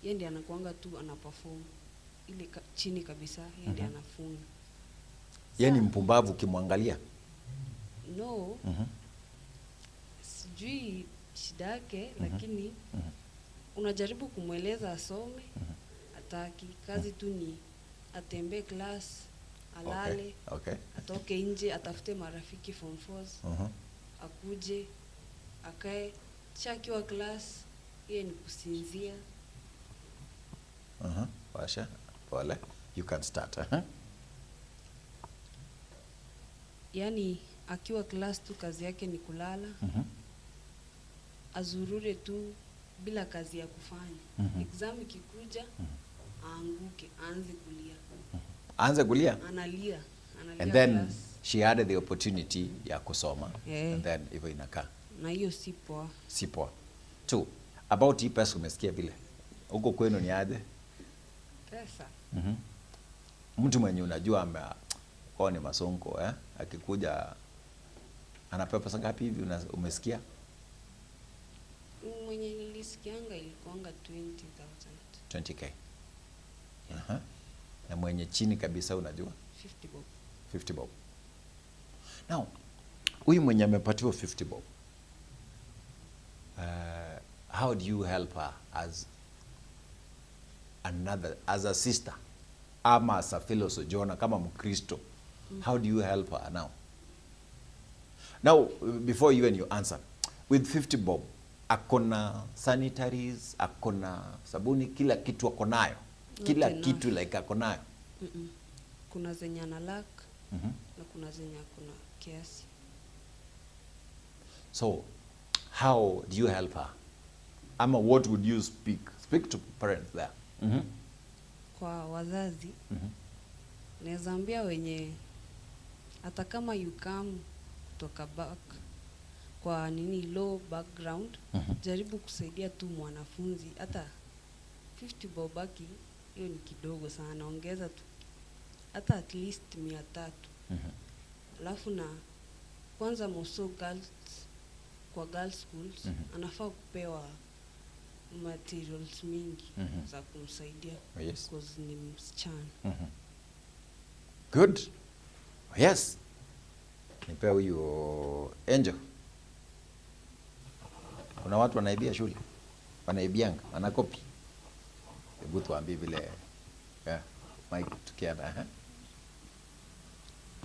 yeye ndiye anakuanga tu ana perform ile chini kabisa, yeye ndiye anafunga. Yeye ni mpumbavu ukimwangalia? No. Sijui shida yake, lakini unajaribu kumweleza asome, hataki. Kazi tu ni atembee class, alale, atoke nje, atafute marafiki form fours, akuje, akae. Kisha akiwa class, yeye ni kusinzia. Washa, pole. You can start. Yani akiwa class tu kazi yake ni kulala. Azurure tu bila kazi ya kufanya. Exam ikikuja, aanguke, aanze kulia. Aanze kulia? Analia. Analia. And then class. She had the opportunity ya kusoma. Yeah. And then hivyo inakaa. Na hiyo si poa. Si poa. Two, about hii pesa umesikia vile. Huko kwenu ni aje? Pesa. Mtu mwenye unajua kwao ni masonko, eh? Akikuja anapewa pesa ngapi hivi umesikia? Mwenye nilisikianga ilikuanga 20,000. 20k. Na mwenye chini kabisa unajua? 50 bob. 50 bob. Now, huyu mwenye amepatiwa 50 bob. How do you help her as another, as a sister ama as a fellow sojourner kama Mkristo? How do you help her now? Now, before even you answer, with 50 bob, akona sanitaries, akona sabuni, kila kitu ako nayo. Kila Not enough. kitu like ako nayo. Kuna zenye ana lack, na kuna zenye akona kiasi. So, how do you help her? Ama what would you speak? Speak to parents there. Kwa wazazi, naweza ambia wenye hata kama you come kutoka back kwa nini low background, jaribu kusaidia tu mwanafunzi hata 50 bob baki, hiyo ni kidogo sana, ongeza tu hata at least 300. Alafu na kwanza moso girls, kwa girls schools, anafaa kupewa materials mingi za kumsaidia. Because ni msichana. Good. Yes. Nipe huyu Angel. Kuna watu wanaibia shule. Wanaibianga, wanakopi. Hebu tuambie vile. Yeah. Mike tukienda, eh?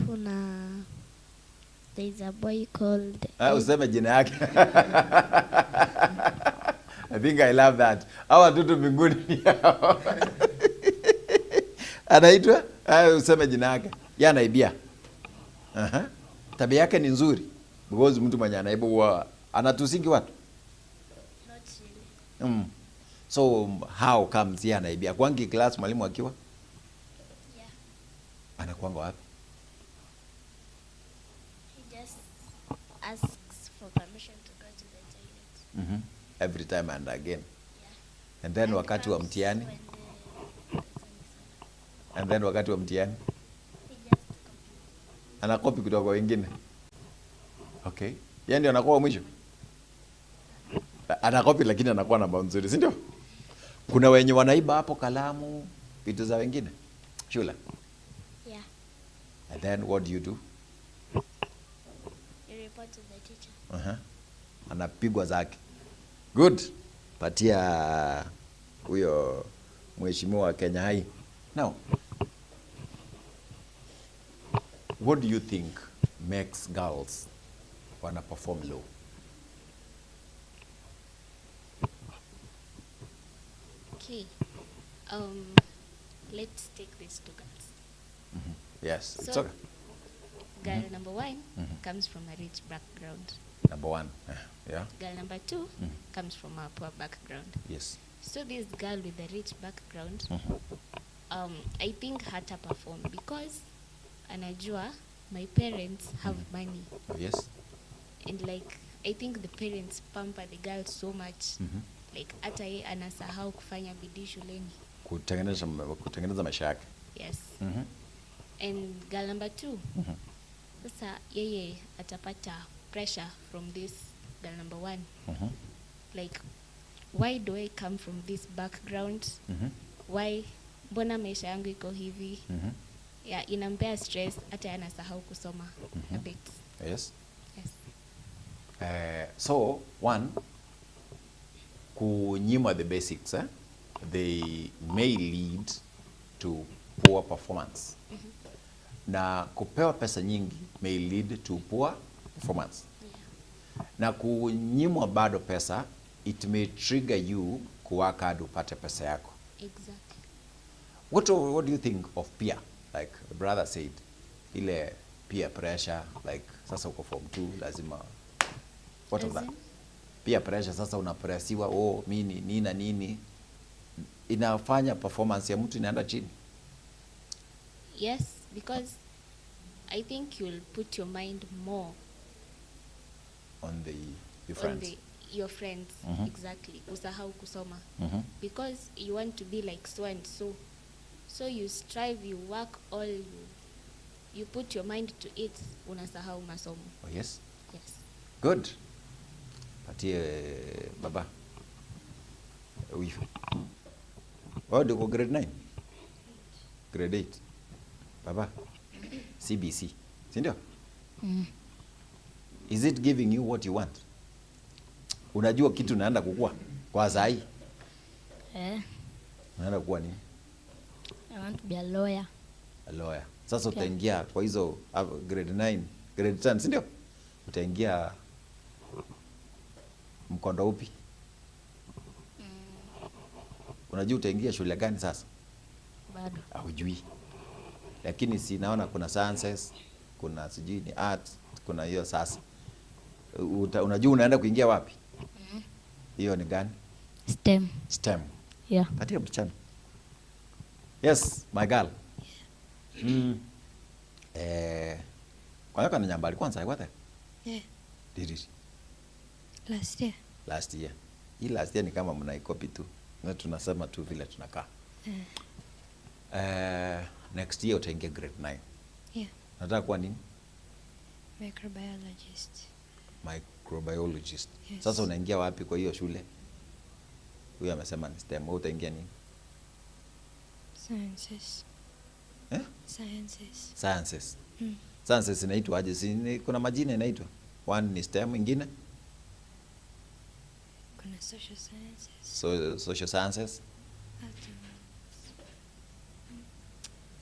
Kuna there is a boy called Useme jina yake. I think I love that. Hawa watoto mbinguni ni hao. Anaitwa? Useme jina yake. Yeye anaibia. Tabia yake ni nzuri. Because mtu mwenye anaiba huwa anatusingi watu. Not really. So how comes yeye anaibia? Kwangi class mwalimu akiwa? Yeah. Anakuanga wapi? He just asks for permission to go to the toilet. Every time and again. Yeah. And then And wakati wa comes mtihani? when the person is And then wakati wa mtihani? He just copies. Anakopi kutoka kwa wengine. Okay. Yeye ndio anakuwa mwisho. Anakopi lakini anakuwa namba nzuri, si ndio? Kuna wenye wanaiba hapo kalamu, vitu za wengine. Shule. Yeah. And then what do you do? You report to the teacher. Anapigwa zake. Good. Patia huyo mheshimiwa wa Kenya Hai. Now, what do you think makes girls wana perform low? Okay. Let's take these two girls. Yes, it's So, okay. Girl number one comes from a rich background. Number one, yeah. Girl number two comes from a poor background. Yes. So this girl with the rich background, I think hata perform because anajua my parents have money. Oh, yes. And I think the parents pamper the girl so much. Like hata yeye anasahau kufanya bidii shuleni. Kutengeneza maisha yake. Yes. And girl number two, sasa yeye atapata pressure from this girl number one. Like, why do I come from this background? Why, mbona maisha yangu iko hivi? Yeah, inampea stress hata anasahau kusoma a bit. Yes. Yes. So, one, kunyima the basics, They may lead to poor performance. Na kupewa pesa nyingi may lead to poor performance. Na kunyimwa bado pesa, it may trigger you kuwork hard upate pesa yako. Exactly. What do you think of peer? Like the brother said, ile Peer pressure, like sasa uko form 2 lazima, what of that? Peer pressure, sasa unapressiwa, oh mimi nina nini, inafanya performance ya mtu inaenda chini. Yes, because I think you'll put your mind more on the your friends. On your friends, exactly. Usahau kusoma. Because you want to be like so and so. So you strive, you work all, you put your mind to it, unasahau masomo. Oh, yes? Yes. Good. Patie baba. Wewe uko grade 9? Grade 8. Baba. CBC. Si ndio? Is it giving you what you want? Unajua kitu naenda kukua kwa sahi? Unaenda kukua nini? I want to be a lawyer. A lawyer. Sasa utaingia kwa hizo grade 9, grade 10, si ndio? Utaingia mkondo upi? Unajua utaingia shule gani sasa? Bado. Hujui. Lakini si naona kuna sciences, kuna sijui ni art, kuna hiyo sasa. Unajua unaenda kuingia wapi? Hiyo ni gani? STEM. STEM. Yeah. Patia msichana. Yes, my girl. Kwa hiyo nyambali kwanza ikwate? Yeah. Did Last year. Last year. Hii last year ni kama mnaikopi tu. Na tunasema tu vile tunakaa. Next year utaingia grade 9. Yeah. Nataka kuwa nini? Microbiologist. Microbiologist. Yes. Sasa unaingia wapi kwa hiyo shule? Huyu amesema ni STEM. Wewe utaingia nini? Sciences. Eh? Sciences. Sciences. Sciences inaitwa aje? Si kuna majina inaitwa. One ni STEM, ingine? Kuna social sciences. So, social sciences.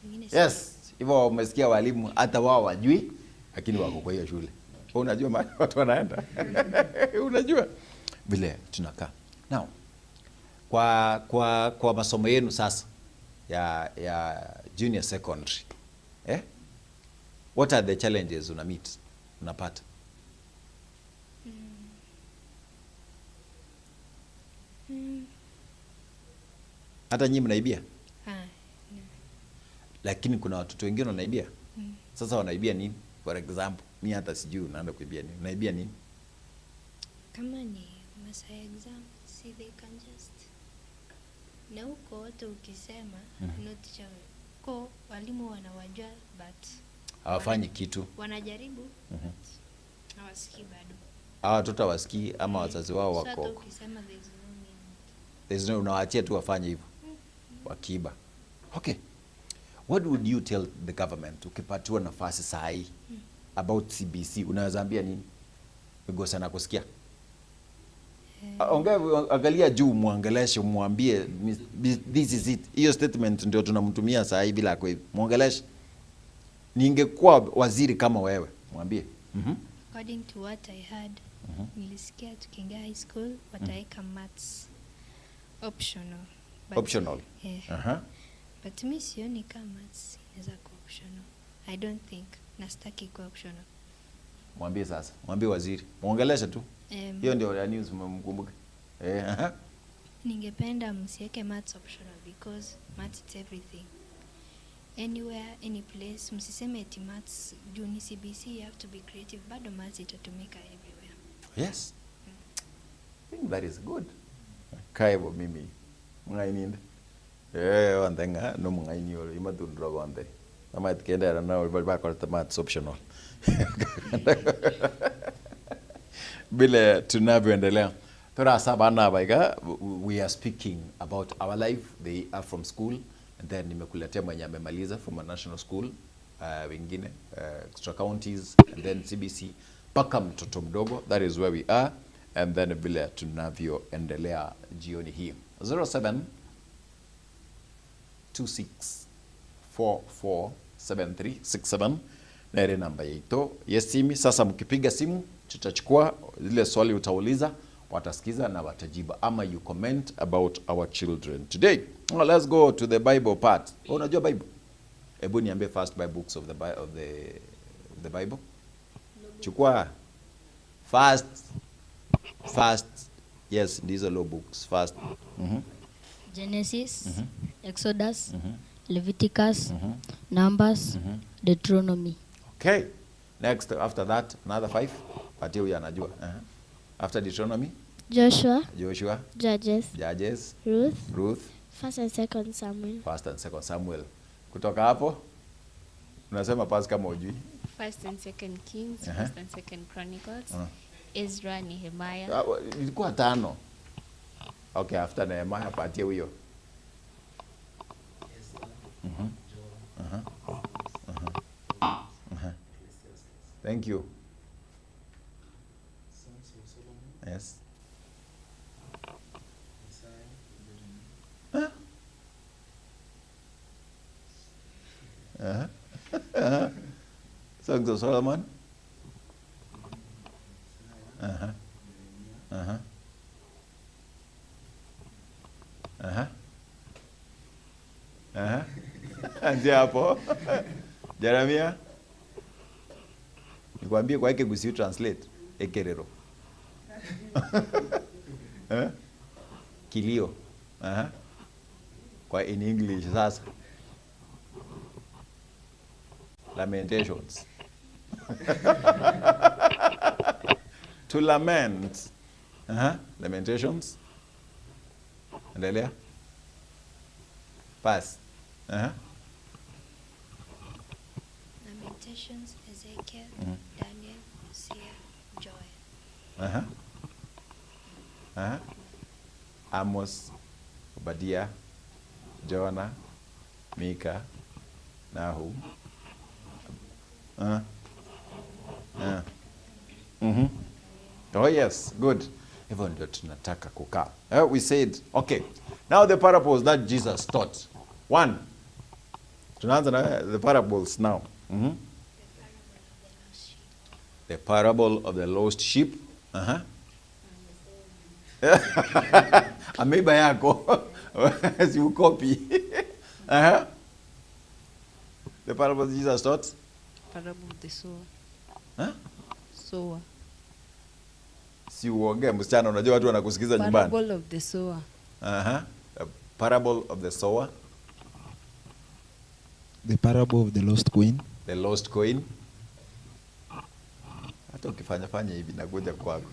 Ingine. Yes, hivyo umesikia walimu hata wao wajui, lakini wako kwa hiyo shule. Unajua mahali watu wanaenda. Unajua vile tunakaa. Now, kwa masomo yenu sasa ya junior secondary, What are the challenges una meet, unapata? Hata nyinyi mnaibia? No. Lakini kuna watoto wengine wanaibia. Sasa wanaibia nini? For example, mimi hata sijui unaenda kuibia nini. Unaibia nini? Kama ni masaa exam, see they can just. Na huko watu ukisema, no teacher, ko walimu wanawajua but hawafanyi kitu. Wanajaribu but hawasikii bado. Hawa watoto hawasikii ama wazazi wao wako. So ukisema there is no meaning. There is no, unawaachia tu wafanye hivyo. Wakiiba. Okay. What would you tell the government ukipatiwa nafasi saa hii about CBC? Unaweza ambia nini? Migosa na kusikia. Angalia juu, muangeleshe, muambie this is it. Hiyo statement ndio tunamtumia saa hii bila kwa muangeleshe. Ningekuwa waziri kama wewe, mwambie. According to what I heard, nilisikia tukiingia high school wataweka maths optional. But, optional. Yeah. But mi sioni kama maths inaweza kuwa optional. I don't think. Nastaki kuwa optional. Mwambie sasa, mwambie waziri. Muongeleshe tu. Hiyo ndio ya news mkumbuke. Ningependa msiweke maths optional because maths is everything. Anywhere, any place, msiseme eti maths juu ni CBC, you have to be creative. Bado maths itatumika everywhere. Yes. I think that is good. Kaibo mimi. Mungaininde. Wandenga no mungaini olo imatundro bonde. Nama itkenda na bali ba maths optional. Bile tunavyoendelea. Tora saba na baiga, we are speaking about our life. They are from school and then nimekuletea mwenye amemaliza from a national school, wengine extra counties and then CBC paka mtoto mdogo. That is where we are and then vile tunavyoendelea jioni hii. 07 26 44 73 67 na ile namba yetu yesimi. Sasa mkipiga simu tutachukua zile swali utauliza, watasikiza na watajibu, ama you comment about our children today. Well, let's go to the Bible part. Oh, unajua Bible? Hebu niambie first by books of the the Bible. Chukua first, yes, these are law books. First. Genesis, Exodus, Leviticus, Numbers, Deuteronomy. Okay. Next, after that, another 5. Patia huyu anajua. After Deuteronomy? Joshua. Judges. Ruth. Ruth. 1 and 2 Samuel. 1 and 2 Samuel. Kutoka hapo unasema pass kama hujui. 1 and 2 Kings, 1 and 2 Chronicles, Ezra, Nehemiah. Ilikuwa 5. Okay, after Nehemiah patie huyo. Thank you. Songs of Solomon. Yes. Isaiah. Songs of Solomon. Anzia hapo. Jeremia. Nikwambie kwa yake gusi translate ekerero. Kilio. Kwa in English sasa. Lamentations. To lament. Lamentations. Endelea. Pass. Lamentations, Ezekiel, Daniel, Hosea, Joel. Amos, Obadiah, Jonah, Micah, Nahum. Oh yes, good. Hivyo ndio tunataka kukaa. We said, okay. Now the parables that Jesus taught. 1. Tunaanza na the parables now. The parable of the lost sheep. Ameiba yako. Si ukopi. The parable Jesus taught. Parable of the sower. Huh? Sower. Si uongee msichana, unajua watu wanakusikiza nyumbani. Parable of the sower. The parable of the sower. The parable of the lost coin. The lost coin. Hata ukifanya fanya hivi nakuja kwako.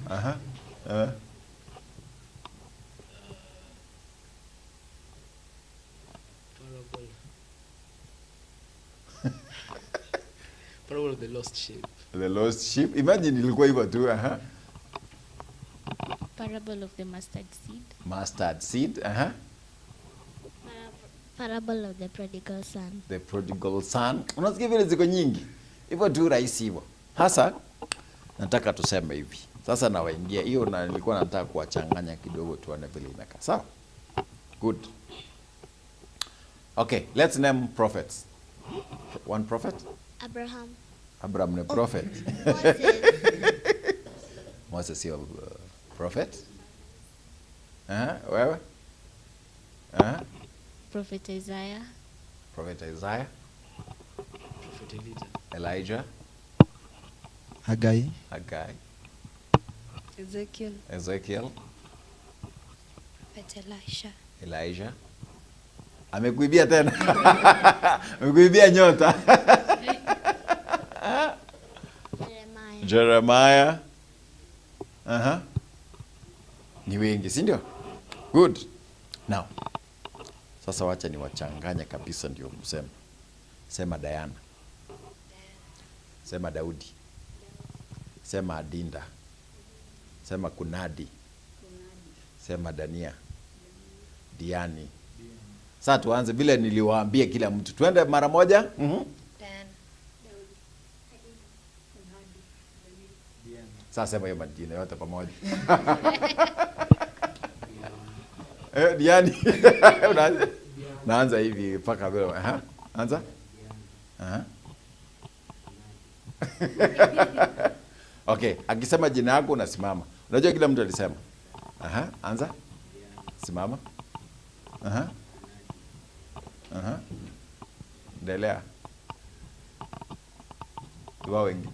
Parable. Parable of the lost sheep. The lost sheep. Imagine ilikuwa hivyo tu. Parable of the mustard seed. Mustard seed. Parable of the prodigal son. The prodigal son. Unasikia vile ziko nyingi. Hivyo tu rahisi hivyo. Hasa nataka tuseme hivi. Sasa nawaingia hiyo na nilikuwa nataka kuwachanganya kidogo tuone vile inakaa. Sawa? Good. Okay, let's name prophets. One prophet? Abraham. Abraham ni prophet. Moses. Moses sio prophet. Wewe? Prophet Isaiah. Prophet Isaiah. Prophet Elijah. Elijah. Haggai. Haggai. Ezekiel. Ezekiel. Prophet Elisha. Elijah. Amekuibia tena. Amekuibia nyota. Jeremiah. Jeremiah. Ni wengi, si ndio? Good. Now, sasa wacha niwachanganye kabisa ndio mseme. Sema Diana. Sema Daudi. Sema Adinda. Sema Kunadi. Sema Dania. Diani. Sasa tuanze vile niliwaambia kila mtu. Tuende mara moja. Diana. Sasa sema hiyo majina yote pamoja. Diani. Naanza hivi mpaka vile. Anza? Okay, akisema jina yako unasimama. Unajua kila mtu alisema. Anza? Simama. Endelea. Wao wengi.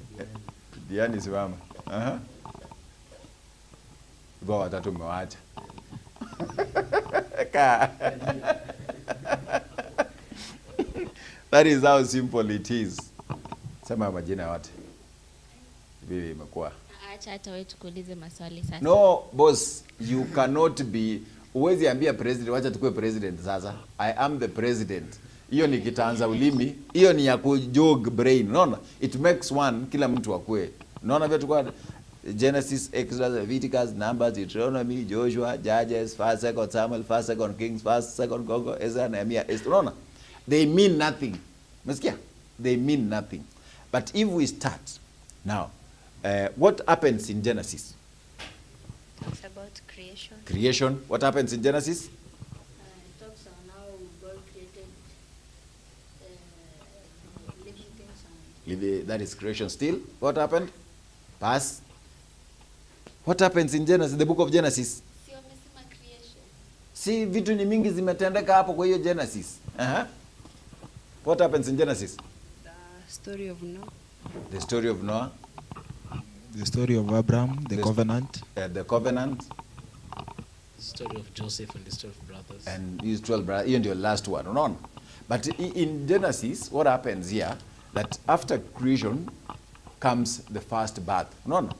Diani simama. Aha. Wao watatu umewaacha. Ka. That is how simple it is. Sema majina yote. Vipi imekuwa? Acha hata wewe tukuulize maswali sasa. No, boss, you cannot be, huwezi ambia president, wacha tukue president sasa. I am the president. Hiyo ni kitaanza ulimi, hiyo ni ya kujog brain. Unaona? It makes one, kila mtu akue. Unaona vile tulikuwa Genesis, Exodus, Leviticus, Numbers, Deuteronomy, Joshua, Judges, First, Second Samuel, First, Second Kings, First, Second Congo, Ezra, Nehemiah, Esther. Unaona? They mean nothing. Umesikia? They mean nothing. But if we start now, what happens in Genesis? Talks about creation. Creation. What happens in Genesis? It talks on how God created living things. And that is creation still. What happened? Pass. What happens in Genesis, the book of Genesis? Si wamesema creation. Si vitu ni mingi zimetendeka hapo kwa hiyo Genesis. Uh-huh. What happens in Genesis? The story of Noah. The story of Noah. The story of Abraham, the covenant. The covenant. The story of Joseph and the story of brothers. And his 12 brothers. Hiyo ndio last one, unaona? But in Genesis, what happens here, that after creation comes the first birth. Unaona?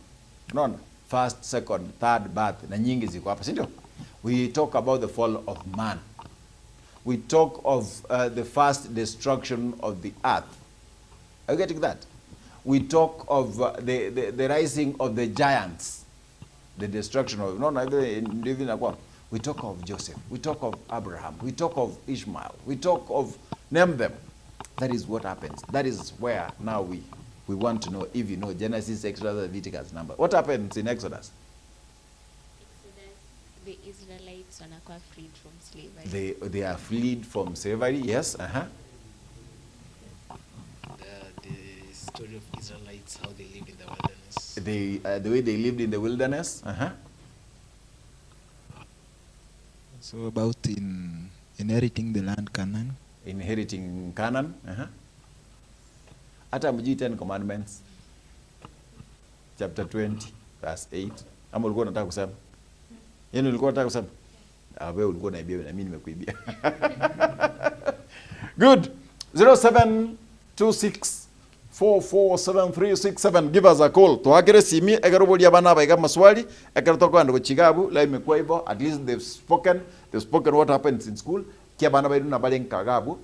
Unaona? First, second, third birth. Na nyingi ziko hapa, si ndio? We talk about the fall of man. We talk of the first destruction of the earth. Are you getting that? We talk of the rising of the giants, the destruction of, no, no, we talk of Joseph, we talk of Abraham, we talk of Ishmael, we talk of, name them. That is what happens. That is where now we want to know if you know Genesis, Exodus, Leviticus, number. What happens in Exodus? Exodus, the Israelites wanakuwa freed from slavery. They are freed from slavery, yes. Uh-huh. The story of Israelites, how they lived in the wilderness. The way they lived in the wilderness. Uh-huh. So about inheriting the land Canaan. Inheriting Canaan. Uh-huh. Hata mjui 10 Commandments. Chapter 20, verse 8. Ama ulikuwa unataka kusema? Yeye ulikuwa unataka kusema? Ah, wewe ulikuwa unaibia na mimi nimekuibia. Good. 0726 447367, give us a call. Tuakire simi egarobolia bana baiga maswali egarotoka ndo chigabu la imekuwa hivyo. At least they've spoken what happens in school. Kia bana baidu na bale nkagabu.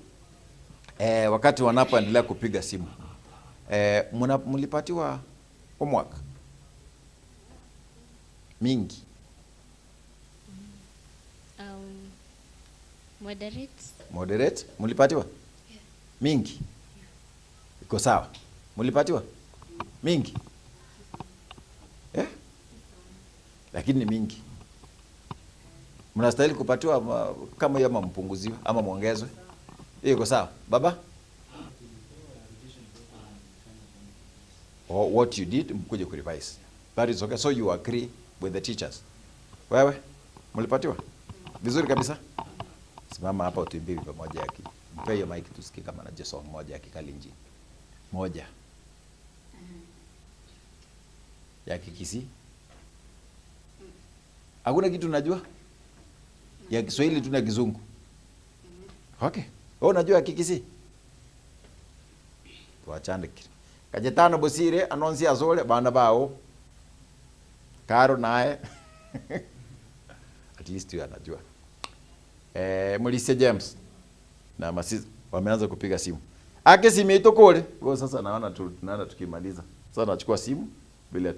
Wakati wanapoendelea kupiga simu. Mlipatiwa homework mingi? Moderate. Moderate. Mlipatiwa? Yeah. Mingi? Iko sawa. Mlipatiwa? Mingi? Eh? Lakini ni mingi. Mnastahili kupatiwa kama hiyo ama mpunguziwe ama muongezwe. Hiyo iko sawa. Baba? Or what you did mkuje ku revise. That is okay. So you agree with the teachers. Wewe mlipatiwa? Vizuri kabisa. Simama hapa utuimbie pamoja yake. Mpe hiyo mic tusikie kama na song moja ya Kikalenjin. Moja. Ya Kikisii. Hakuna kitu unajua? Ya Kiswahili tu na Kizungu. Okay. Wewe unajua ya Kikisii? Tuachane kile. Kajetano Bosire anonsi azole bana bao. Karo naye. At least yeye anajua. Mulise James na Masisi wameanza kupiga simu. Ake simu itokole. Kwa sasa naona tunaanza tukimaliza. Sasa nachukua simu bila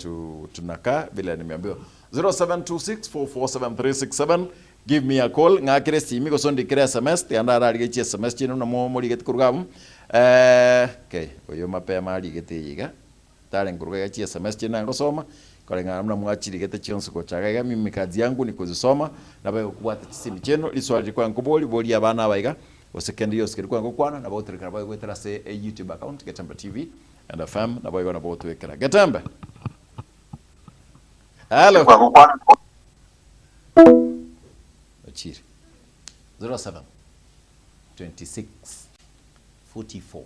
tunakaa bila nimeambiwa. 0726447367 give me a call ngakire simu ko sondi kire SMS ti anda arari SMS chino na mo muri kurugamu. Okay, oyo mapema rigete yiga. Tare nguruga chi SMS chino ngosoma. Kulingana na mwachiri gete chionso kochagaga mimi kazi yangu ni kuzisoma na bayo kubwata simu cheno liswali kwa nkoboli boli abana baiga osekendi yosikiri kwa ngokwana na baoterekera bayo gwetera se YouTube account Getembe TV and FM na bayo na botwekera Getembe. Hello. Ochiri 07 26 44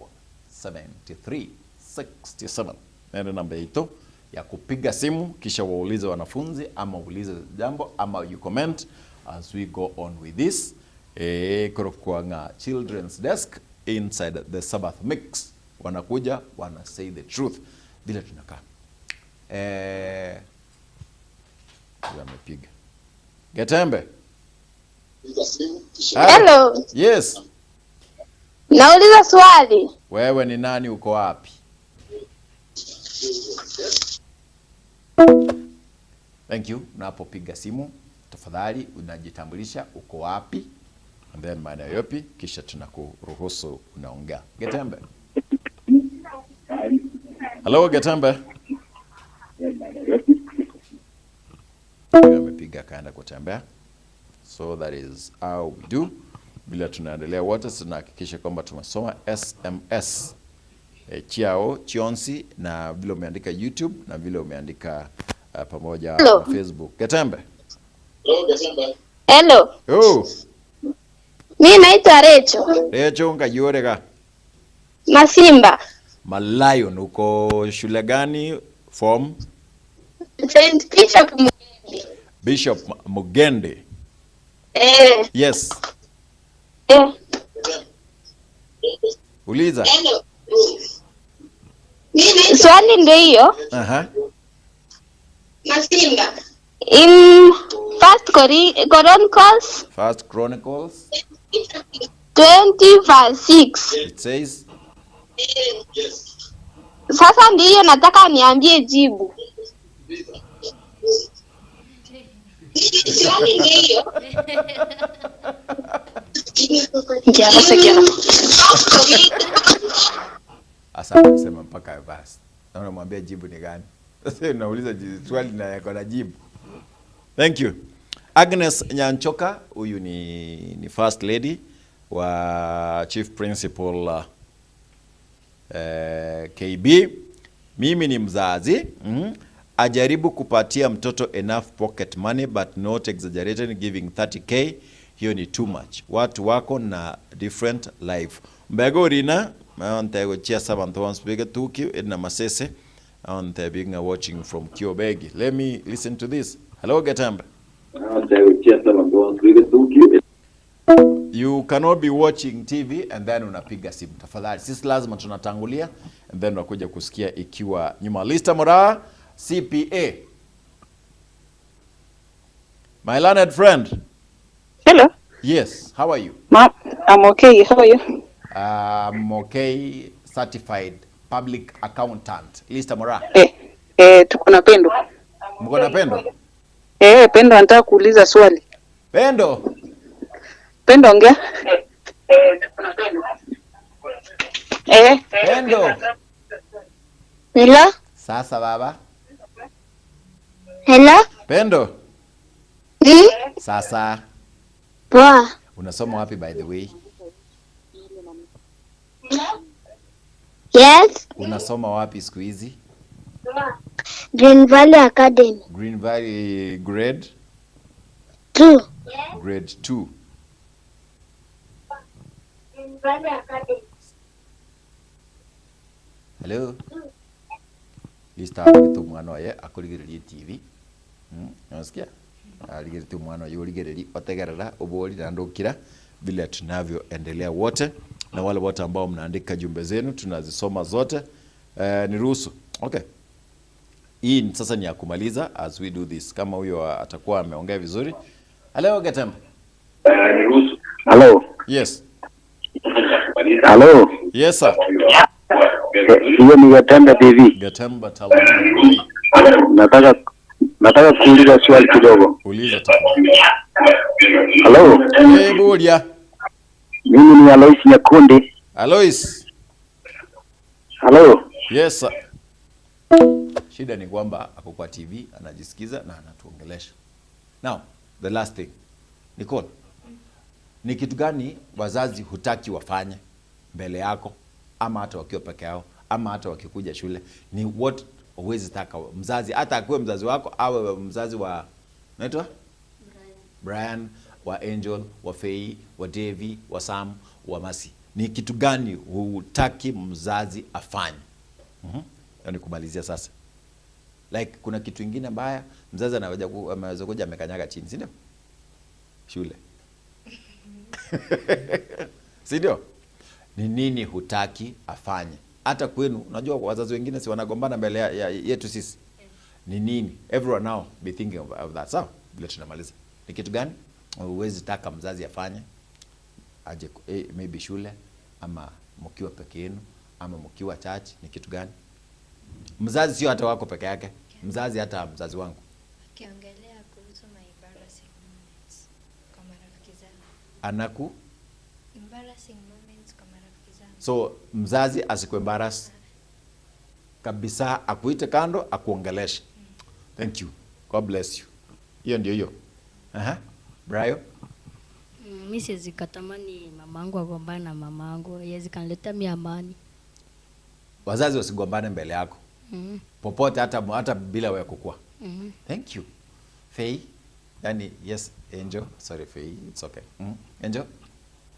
73 67. Ndio namba yetu ya kupiga simu kisha waulize wanafunzi ama uulize jambo ama you comment as we go on with this. Korokwanga Children's Desk inside the Sabbath Mix. Wanakuja, wana say the truth. Vile tunakaa. Amepiga. Getembe. Hello. Yes. Nauliza swali. Wewe ni nani, uko wapi? Thank you. Unapopiga simu tafadhali unajitambulisha uko wapi and then maeneo yopi, kisha tunakuruhusu unaongea. Getembe. Hello Getembe. Amepiga kaenda kutembea. So that is how we do. Bila tunaendelea wote tunahakikisha kwamba tumesoma SMS chiao chionsi na vile umeandika YouTube na vile umeandika pamoja na Facebook. Getembe. Hello Getembe. Hello. Oh. Mimi naitwa Recho. Recho ngayorega. Masimba. Malayon, uko shule gani? Form? Saint Bishop Mugende. Bishop Mugende. Yes. Uliza. Hello. Swali ndio hiyo. Aha. Masimba. In First Chronicles. First Chronicles 20 verse 6. It says. Sasa ndiyo nataka niambie jibu. Swali ndio hiyo. Asa sema mpaka verse. Na unamwambia jibu ni gani? Sasa unauliza swali na yako na jibu. Thank you. Agnes Nyanchoka, huyu ni first lady wa chief principal KB. Mimi ni mzazi. Ajaribu kupatia mtoto enough pocket money but not exaggerated, giving 30k. Hiyo ni too much. Watu wako na different life. Mbego rina, ntego chia sabantu speaker tuki edna masese on the being watching from Kiobegi. Let me listen to this. Hello Getembe. You cannot be watching TV and then unapiga simu. Tafadhali, sisi lazima tunatangulia and then unakuja kusikia ikiwa nyuma. Lista Mora, CPA. My learned friend. Hello. Yes, how are you? Ma, I'm okay. How are you? I'm okay. Certified public accountant. Lista Mora. Tuko na Pendo. Mko na Pendo? Pendo anataka kuuliza swali. Pendo. Pendo ongea. Tuko na Pendo. Pendo. Hello. Sasa baba. Hello. Pendo. Sasa. Poa. Unasoma wapi by the way? Yes. Unasoma wapi siku hizi? Green Valley Academy. Green Valley grade 2. Grade 2. Green Valley Academy. Hello. Lista kitu mwana waye akurigererie TV. Unasikia? Aligeretie mwana waye urigererie otegerera obori na ndukira vile tunavyoendelea wote, na wale wote ambao mnaandika jumbe zenu tunazisoma zote. Niruhusu. Okay. Hii sasa ni ya kumaliza as we do this. Kama huyo atakuwa ameongea vizuri. Hello Getembe. Niruhusu. Hello. Yes. Hello. Yes sir. Hiyo ni Getembe TV. Getembe Television. Nataka kuuliza swali kidogo. Uliza tafadhali. Hello. Eh, Bulia. Mimi ni Alois Nyakundi. Alois. Hello. Yes sir. Shida ni kwamba ako kwa TV anajisikiza na anatuongelesha. Now, the last thing. Nicole. Ni kitu gani wazazi hutaki wafanye mbele yako ama hata wakiwa peke yao ama hata wakikuja shule? Ni what huwezi taka mzazi, hata akiwe mzazi wako awe mzazi wa naitwa Brian, wa Angel, wa Fei, wa Devi, wa Sam, wa Masi. Ni kitu gani hutaki mzazi afanye? Yaani kumalizia sasa. Like kuna kitu kingine mbaya mzazi anaweza kuja amekanyaga chini, si ndio? Shule. Si ndio? Ni nini hutaki afanye? Hata kwenu unajua wazazi wengine si wanagombana mbele yetu sisi. Ni nini? Everyone now be thinking of that. Sawa? Vile tunamaliza. Ni kitu gani huwezi taka mzazi afanye? Aje maybe shule ama mkiwa peke yenu ama mkiwa church, ni kitu gani? Mzazi sio hata wako peke yake. Mzazi hata mzazi wangu. Akiongelea kuhusu my embarrassing moments kwa marafiki zangu. Anaku embarrassing moments kwa marafiki zangu. So mzazi asikuembarrass kabisa, akuite kando akuongeleshe. Thank you. God bless you. Hiyo ndio hiyo. Brayo? Mimi siwezi katamani mamangu agombane na mamangu. Yeye kanileta mimi amani. Wazazi wasigombane mbele yako. Popote hata bila wewe kukua. Thank you. Faye. Yani yes, Angel. Sorry Faye, it's okay. Angel?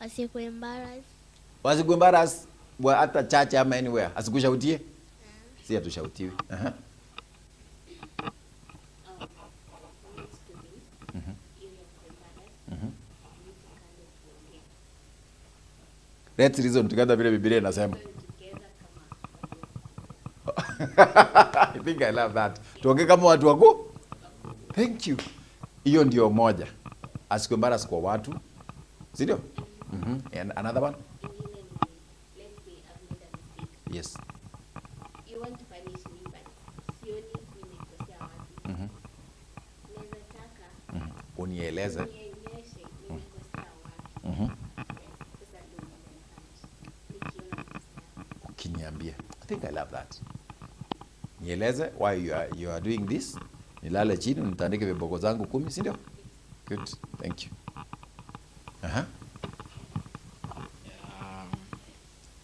Wasikuembarrass. Wasikuembarrass hata chache ama anywhere. Asikushautie? Si atushautiwe. Let's reason together vile Biblia inasema. I think I love that. Tuongee kama watu wako. Thank you. Hiyo ndio moja. Asikuembarrass kwa watu. Si ndio? And another one? Let's say I've made a mistake. Yes. You want to punish me, but sioni nimekosea wapi. Naweza taka unieleze. Unionyeshe nimekosea wapi. Sasa ndio unanipunish. Nikiona nimekosea. Ukiniambia. I think I love that. Nieleze why you are doing this. Nilale chini nitandike viboko zangu 10, si ndio? Good. Thank you.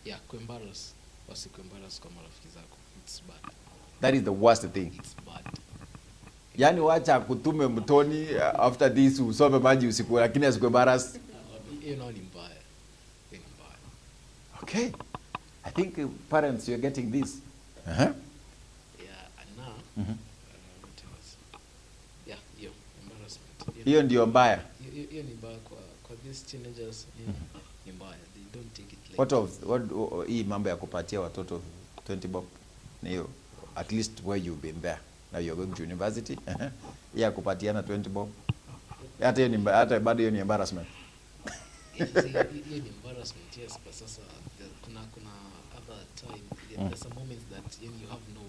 Yeah, kuembarrass. Wasikuembarrass kwa marafiki zako. It's bad. That is the worst thing. It's bad. Yaani wacha kutume mtoni after this usome maji usiku lakini asikuembarrass. Hiyo nao ni mbaya. Hiyo ni mbaya. Okay. I think parents, you're getting this. Yeah, and now, what else? Yeah, hiyo embarrassment. Hiyo ndio mbaya. Hiyo ni mbaya kwa these teenagers. Ni mbaya. They don't take it like. What hii mambo ya kupatia watoto 20 bob ni hiyo, at least where you've been there. Now you're going to university. Ya kupatiana 20 bob. Hata hiyo ni hata bado hiyo ni embarrassment. Hiyo ni embarrassment, yes, but sasa kuna other time there's some moments that you have no,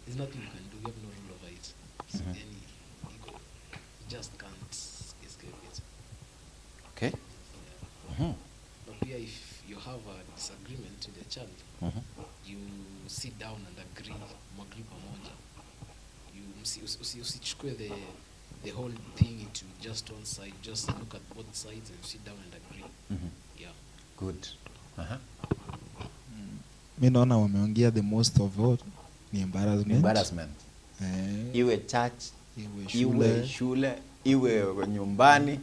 there's nothing you can do, you have no rule over it. So then you just can't escape it. Okay. Yeah. But pia if you have a disagreement with your child, you sit down and agree, agree pamoja. You usichukue the whole thing into just one side, just look at both sides and sit down and agree. Yeah. Good. Mi naona wameongea the most of all ni embarrassment. Embarrassment. Iwe church, iwe shule, iwe nyumbani,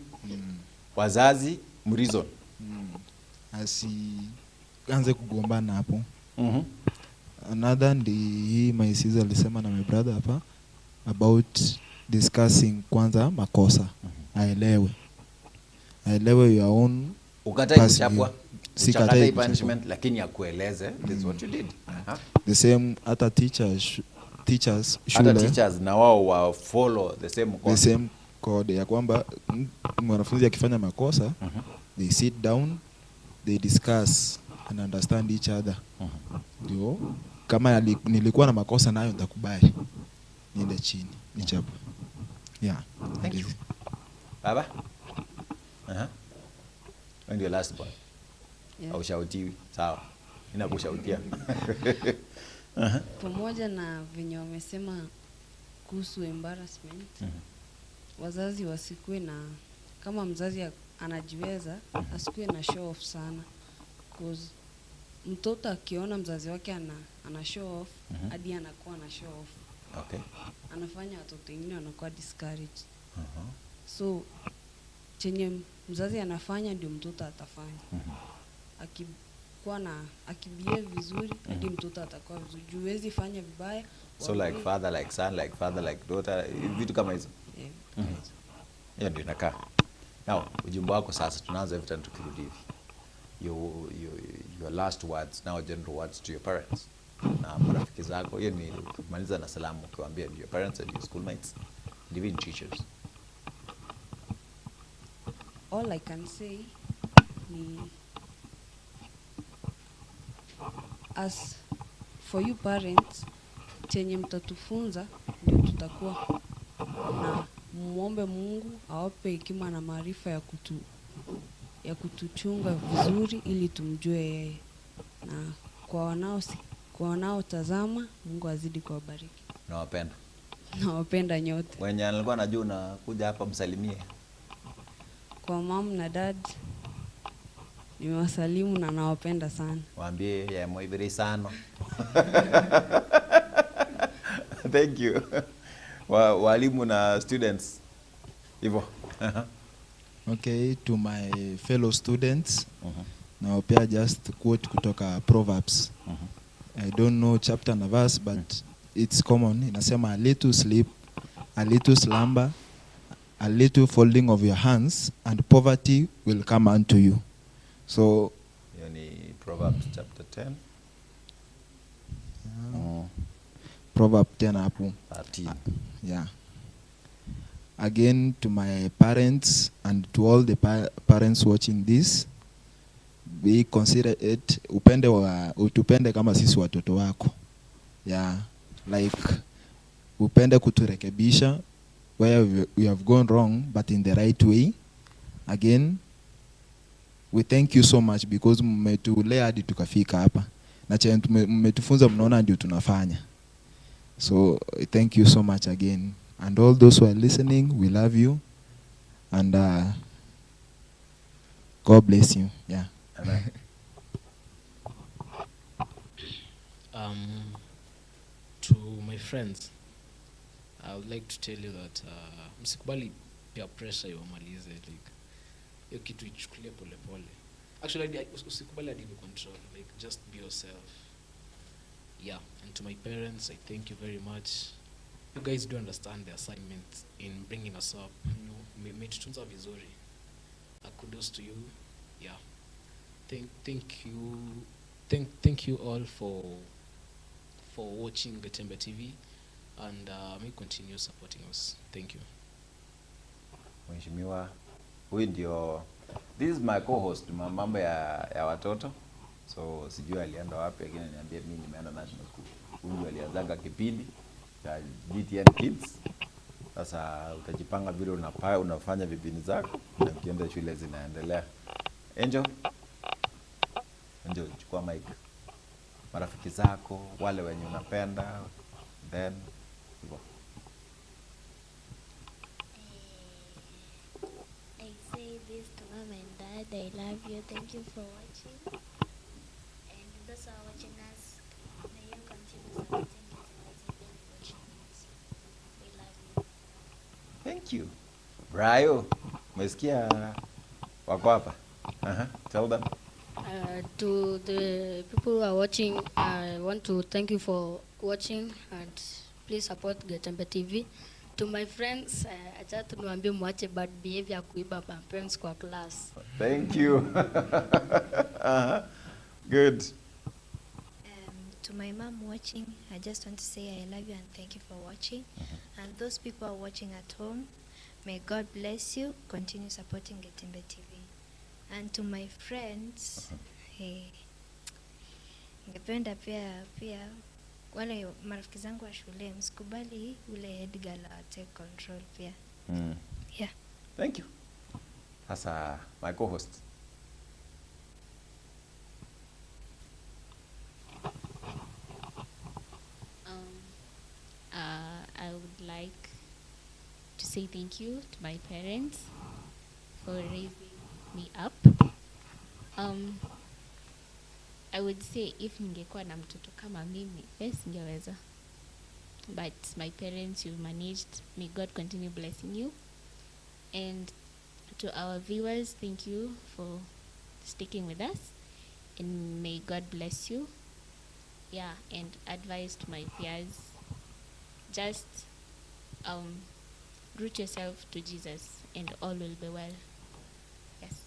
wazazi, mreason. Asianze kugombana hapo. Another ndi hii my sister alisema na my brother hapa about discussing kwanza makosa. Aelewe. Aelewe your own. Ukatai kuchapwa. Sikatai punishment lakini akueleze this is what you did. The same hata teachers shule. Hata teachers na wao wa follow the same code. The same code ya kwamba mwanafunzi akifanya makosa, they sit down, they discuss and understand each other. Ndio kama nilikuwa na makosa nayo nitakubali. Niende chini, nichapwe. Yeah. Thank you. Baba? When your last one. Yeah. Aushautiwi. Sawa. Ninakushautia. Pamoja na venye wamesema kuhusu embarrassment, wazazi wasikuwe na, kama mzazi anajiweza, asikuwe na show off sana. Cause mtoto akiona mzazi wake ana show off, hadi anakuwa na show off. Okay. Anafanya watoto wengine wanakuwa discouraged. So chenye mzazi anafanya ndio mtoto atafanya. Akikuwa na akibehave vizuri, hadi mtoto atakuwa vizuri. Juu huwezi fanya vibaya. So like father like son, like father like daughter, vitu kama hizo. Hiyo ndio inakaa. Now, ujumbe wako sasa, tunaanza hivi tena tukirudi hivi. Your last words, now general words to your parents na marafiki zako. Hiyo ni kumaliza na salamu ukiwaambia your parents and your schoolmates and even teachers. All I can say ni, as for you parents, chenye mtatufunza ndio tutakuwa, na muombe Mungu awape hekima na maarifa ya kutuchunga vizuri ili tumjue yeye. Na kwa wanaotazama, Mungu azidi kuwabariki. Nawapenda. Nawapenda nyote. Wenye alikuwa anajua unakuja hapa msalimie. Kwa mom na dad nimewasalimu na nawapenda sana. Waambie ya moibiri sana. Thank you. Walimu na students. Hivyo. Okay, to my fellow students, nawapea just quote kutoka Proverbs. I don't know chapter na verse, but it's common. Inasema a little sleep, a little slumber, a little folding of your hands, and poverty will come unto you. So hiyo ni Proverbs chapter 10. Proverb 10 hapo. 13. Yeah. Again, to my parents and to all the parents watching this, be considerate, upende utupende kama sisi watoto wako. Yeah, like upende kuturekebisha where we have gone wrong, but in the right way. Again, we thank you so much because mmetulea hadi tukafika hapa. Na chenye mmetufunza mnaona ndio tunafanya. So thank you so much again. And all those who are listening, we love you. And God bless you. Yeah. Amen. To my friends, I would like to tell you that msikubali peer pressure iwamalize, like hiyo kitu ichukulie pole pole. Actually, usikubali hadi control, like just be yourself. Yeah, and to my parents, I thank you very much. You guys do understand the assignment in bringing us up. You know, mmetutunza vizuri. Kudos to you. Yeah. Thank you all for watching Getembe TV, and may continue supporting us. Thank you. Mheshimiwa, huyu ndio, this is my co-host, mambo ya watoto. So sijui alienda wapi, lakini niambie mimi nimeenda National School. Huyu ndio alianzaga kipindi cha GTN Kids. Sasa utajipanga vile unafanya vipindi zako na ukienda shule zinaendelea. Angel, chukua mic. Marafiki zako, wale wenye unapenda, then hivyo. I say this to mom and dad, I love you. Thank you for watching. And those who are watching us, may you continue supporting Getembe TV and watching us. We love you. Thank you. Brayo, umesikia wako hapa? Tell them. To the people who are watching, I want to thank you for watching and please support Getembe TV. To my friends, acha tunawaambia mwache bad behavior kuiba parents kwa class. Thank you. Good. To my mom watching, I just want to say I love you and thank you for watching. And those people are watching at home, may God bless you. Continue supporting Getembe TV. And to my friends, hey, ningependa pia wale marafiki zangu wa shule msikubali ule head girl take control pia. Yeah. Thank you. Sasa my co-host. I would like to say thank you to my parents for raising me up. I would say if ningekuwa na mtoto kama mimi, yes, ningeweza. But my parents, you managed. May God continue blessing you. And to our viewers, thank you for sticking with us. And may God bless you. Yeah, and advice to my peers, just root yourself to Jesus and all will be well. Yes.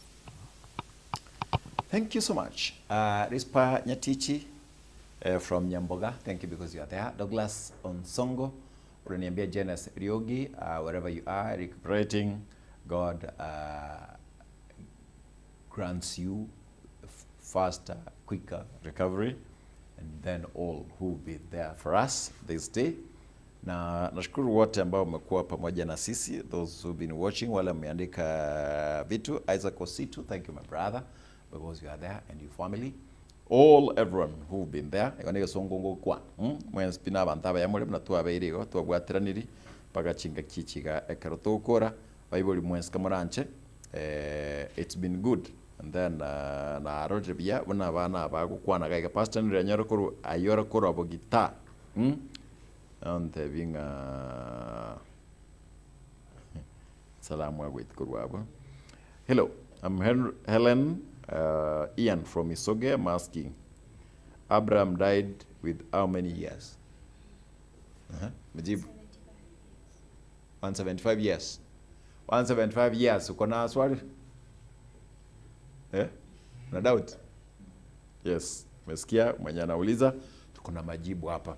Thank you so much. Rispa Nyatichi from Nyamboga, thank you because you are there. Douglas Onsongo, unaniambia Jenes Riogi, wherever you are recuperating, God grants you faster, quicker recovery, and then all who will be there for us this day. Na nashukuru wote ambao mmekuwa pamoja na sisi, those who've been watching, wale mmeandika vitu. Isaac Ositu, thank you my brother, because you are there and your family. All, everyone who've been there. Igo songongo kwa. Mwenzi pina abantu abayamure muna tuwabeire tuwabwatiraniri paka chinga kichiga ekero tokora Bible mwenzi kamoranche. It's been good. And then na Roger bia buna bana bagukwana gaiga pastor nire nyoro koru ayora koru abogita. Ante binga salamu agwit koru abo. Hello, I'm Helen Ian from Isoge. I'm asking, Abraham died with how many years? Majibu. 175 years. 175 years. Uko na swali? Eh? Na doubt? Yes. Umesikia mwenye anauliza, tuko na majibu hapa.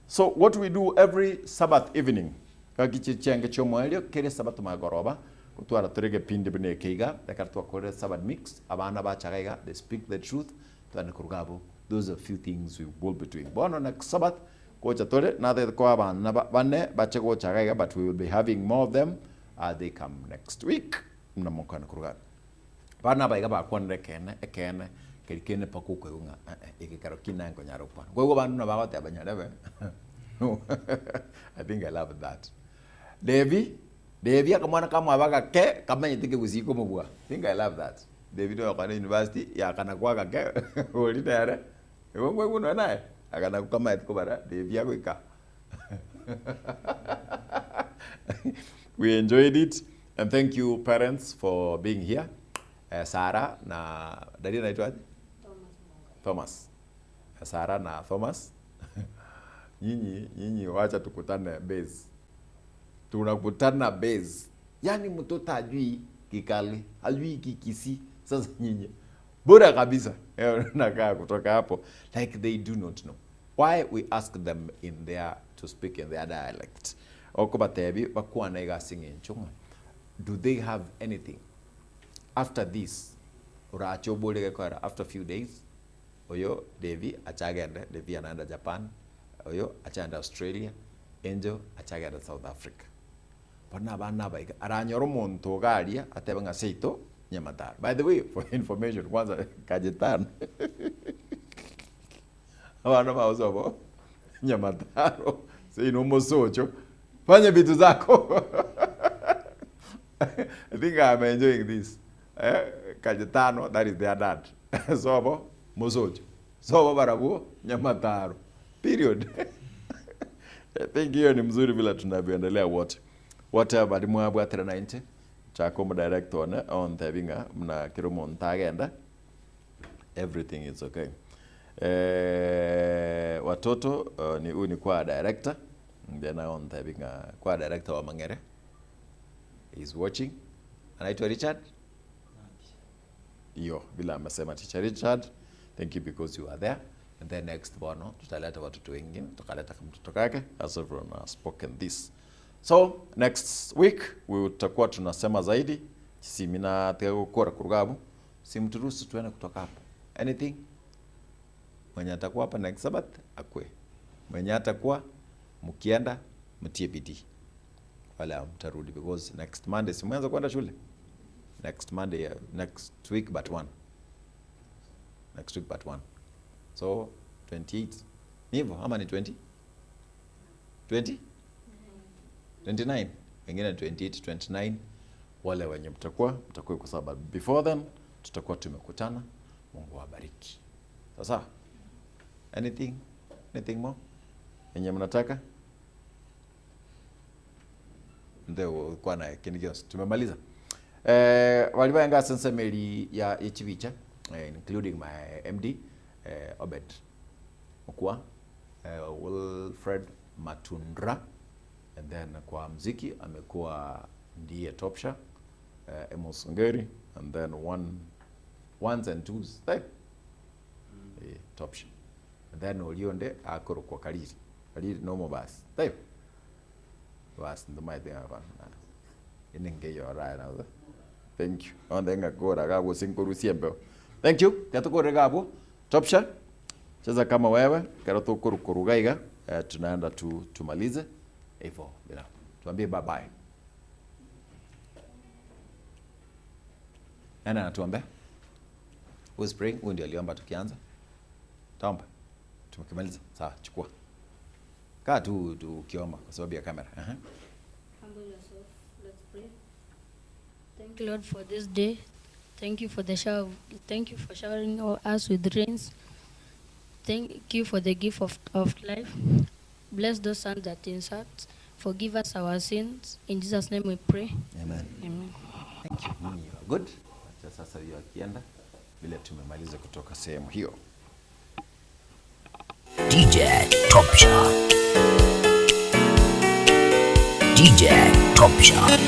So what we do every Sabbath evening, kakichenge chomwelio kere Sabbath magoroba, kutwara turege pindi bine keiga, dakar twakore Sabbath mix, abana bachagaiga, they speak the truth, twana kurugabo. Those are few things we will be doing. Bono next Sabbath, kocha tore, na the kwa abana bane bache kocha but we will be having more of them as they come next week. Mnamokana kurugabo. Bana baiga bakwanire kene ekene kerikene pakuko yunga ikikaro kinango nyarokwa. Kwa hiyo bantu nabawate abanyarebe. No. I think I love that. Devi akamwana kama abaga ke kama nyitike gusiko mubwa. I think I love that. Devi ndo akana university ya kana kwa ke oli dere. Ewo ngwe naye akana kama etiko bara Devi agoika. We enjoyed it and thank you parents for being here. Sarah na dadi anaitwa Thomas. Sarah na Thomas. Nyinyi wacha tukutane base. Tunakutana base. Yani mtoto hajui Kikali, hajui Kikisi. Sasa nyinyi bora kabisa. Nakaa kutoka hapo like they do not know. Why we ask them in their to speak in their dialect. Okobatebi bakuwa na igasinge nchunga. Do they have anything? After this, after a few days, oyo Devi achagenda, Devi anaenda Japan, oyo achaenda Australia, Angel achagenda South Africa. Bana bana baiga aranyoro muntu garia ateba ngaseito Nyamataro. By the way, for information kwanza Kajetan. Abana baozobo Nyamataro, sei no mosocho. Fanya vitu zako. I think I'm enjoying this. Cayetano, that is their dad. Sobo, Mosocho. Sobo barabu, Nyamataro. Period. I think hiyo ni mzuri vile tunavyoendelea wote. Wote bali mwabwa 90. Chako mu director ne on tebinga mna kirumo ntagenda. Everything is okay. Watoto ni huyu ni kwa director. Then on tebinga kwa director wa Mangere. He's watching. Anaitwa Richard? Iyo, bila amesema Teacher Richard, thank you because you are there. And then next bono, tutaleta watoto wengine, tukaleta mtoto kake, as everyone has spoken this. So, next week, we tutakuwa tunasema zaidi. Simina tegokora kurugabu. Simturuhusu tuende kutoka hapo. Anything? Mwenye atakuwa hapa next Sabbath, akwe. Mwenye atakuwa, mkienda, mtie bidii. Wala mtarudi because next Monday, simuanza kwenda shule. Next Monday, next week but one. Next week but one. So, 28. Ni hivyo, ama ni 20? 20? 29. Wengine 28, 29. Wale wenye mtakuwa kwa sababu before then, tutakuwa tumekutana. Mungu awabariki. Sasa, anything? Anything more? Yenye mnataka? Ndio kwa na kinigio tumemaliza. Walibayenga sensemeli ya echibicha Including my MD, Obed Mokwa, Wilfred Matundra, and then kwa mziki amekuwa ndiye Topsha, Amos Ngeri, and then ones and twos there. Topsha. And then Olionde akorokwa Kaliri. Kaliri no more basi. There. Basi ndo maite hapa. Inengeyo right now. Thank you. Ondenga gora gabo sinkurusie mbeo. Thank you. Gatukore gabo. Topsha. Cheza kama wewe, kero tukurukurugaiga, tunaenda tu tumalize. Hivyo bila. Tuambie bye bye. Nani anatuombea? Who's praying? Huyu ndio aliomba tukianza. Taomba. Tumekimaliza. Sawa, chukua. Kaa tu ukiomba kwa sababu ya kamera. Humble yourself. Let's pray. Thank you, Lord, for this day. Thank you for the shower. Thank you for showering us with rains. Thank you for the gift of life. Bless those sons that insult. Forgive us our sins. In Jesus' name we pray. Amen. Amen. Thank you. You are good. Acha sasa hiyo akienda vile tumemaliza kutoka sehemu hiyo. DJ Topsha. DJ Topsha.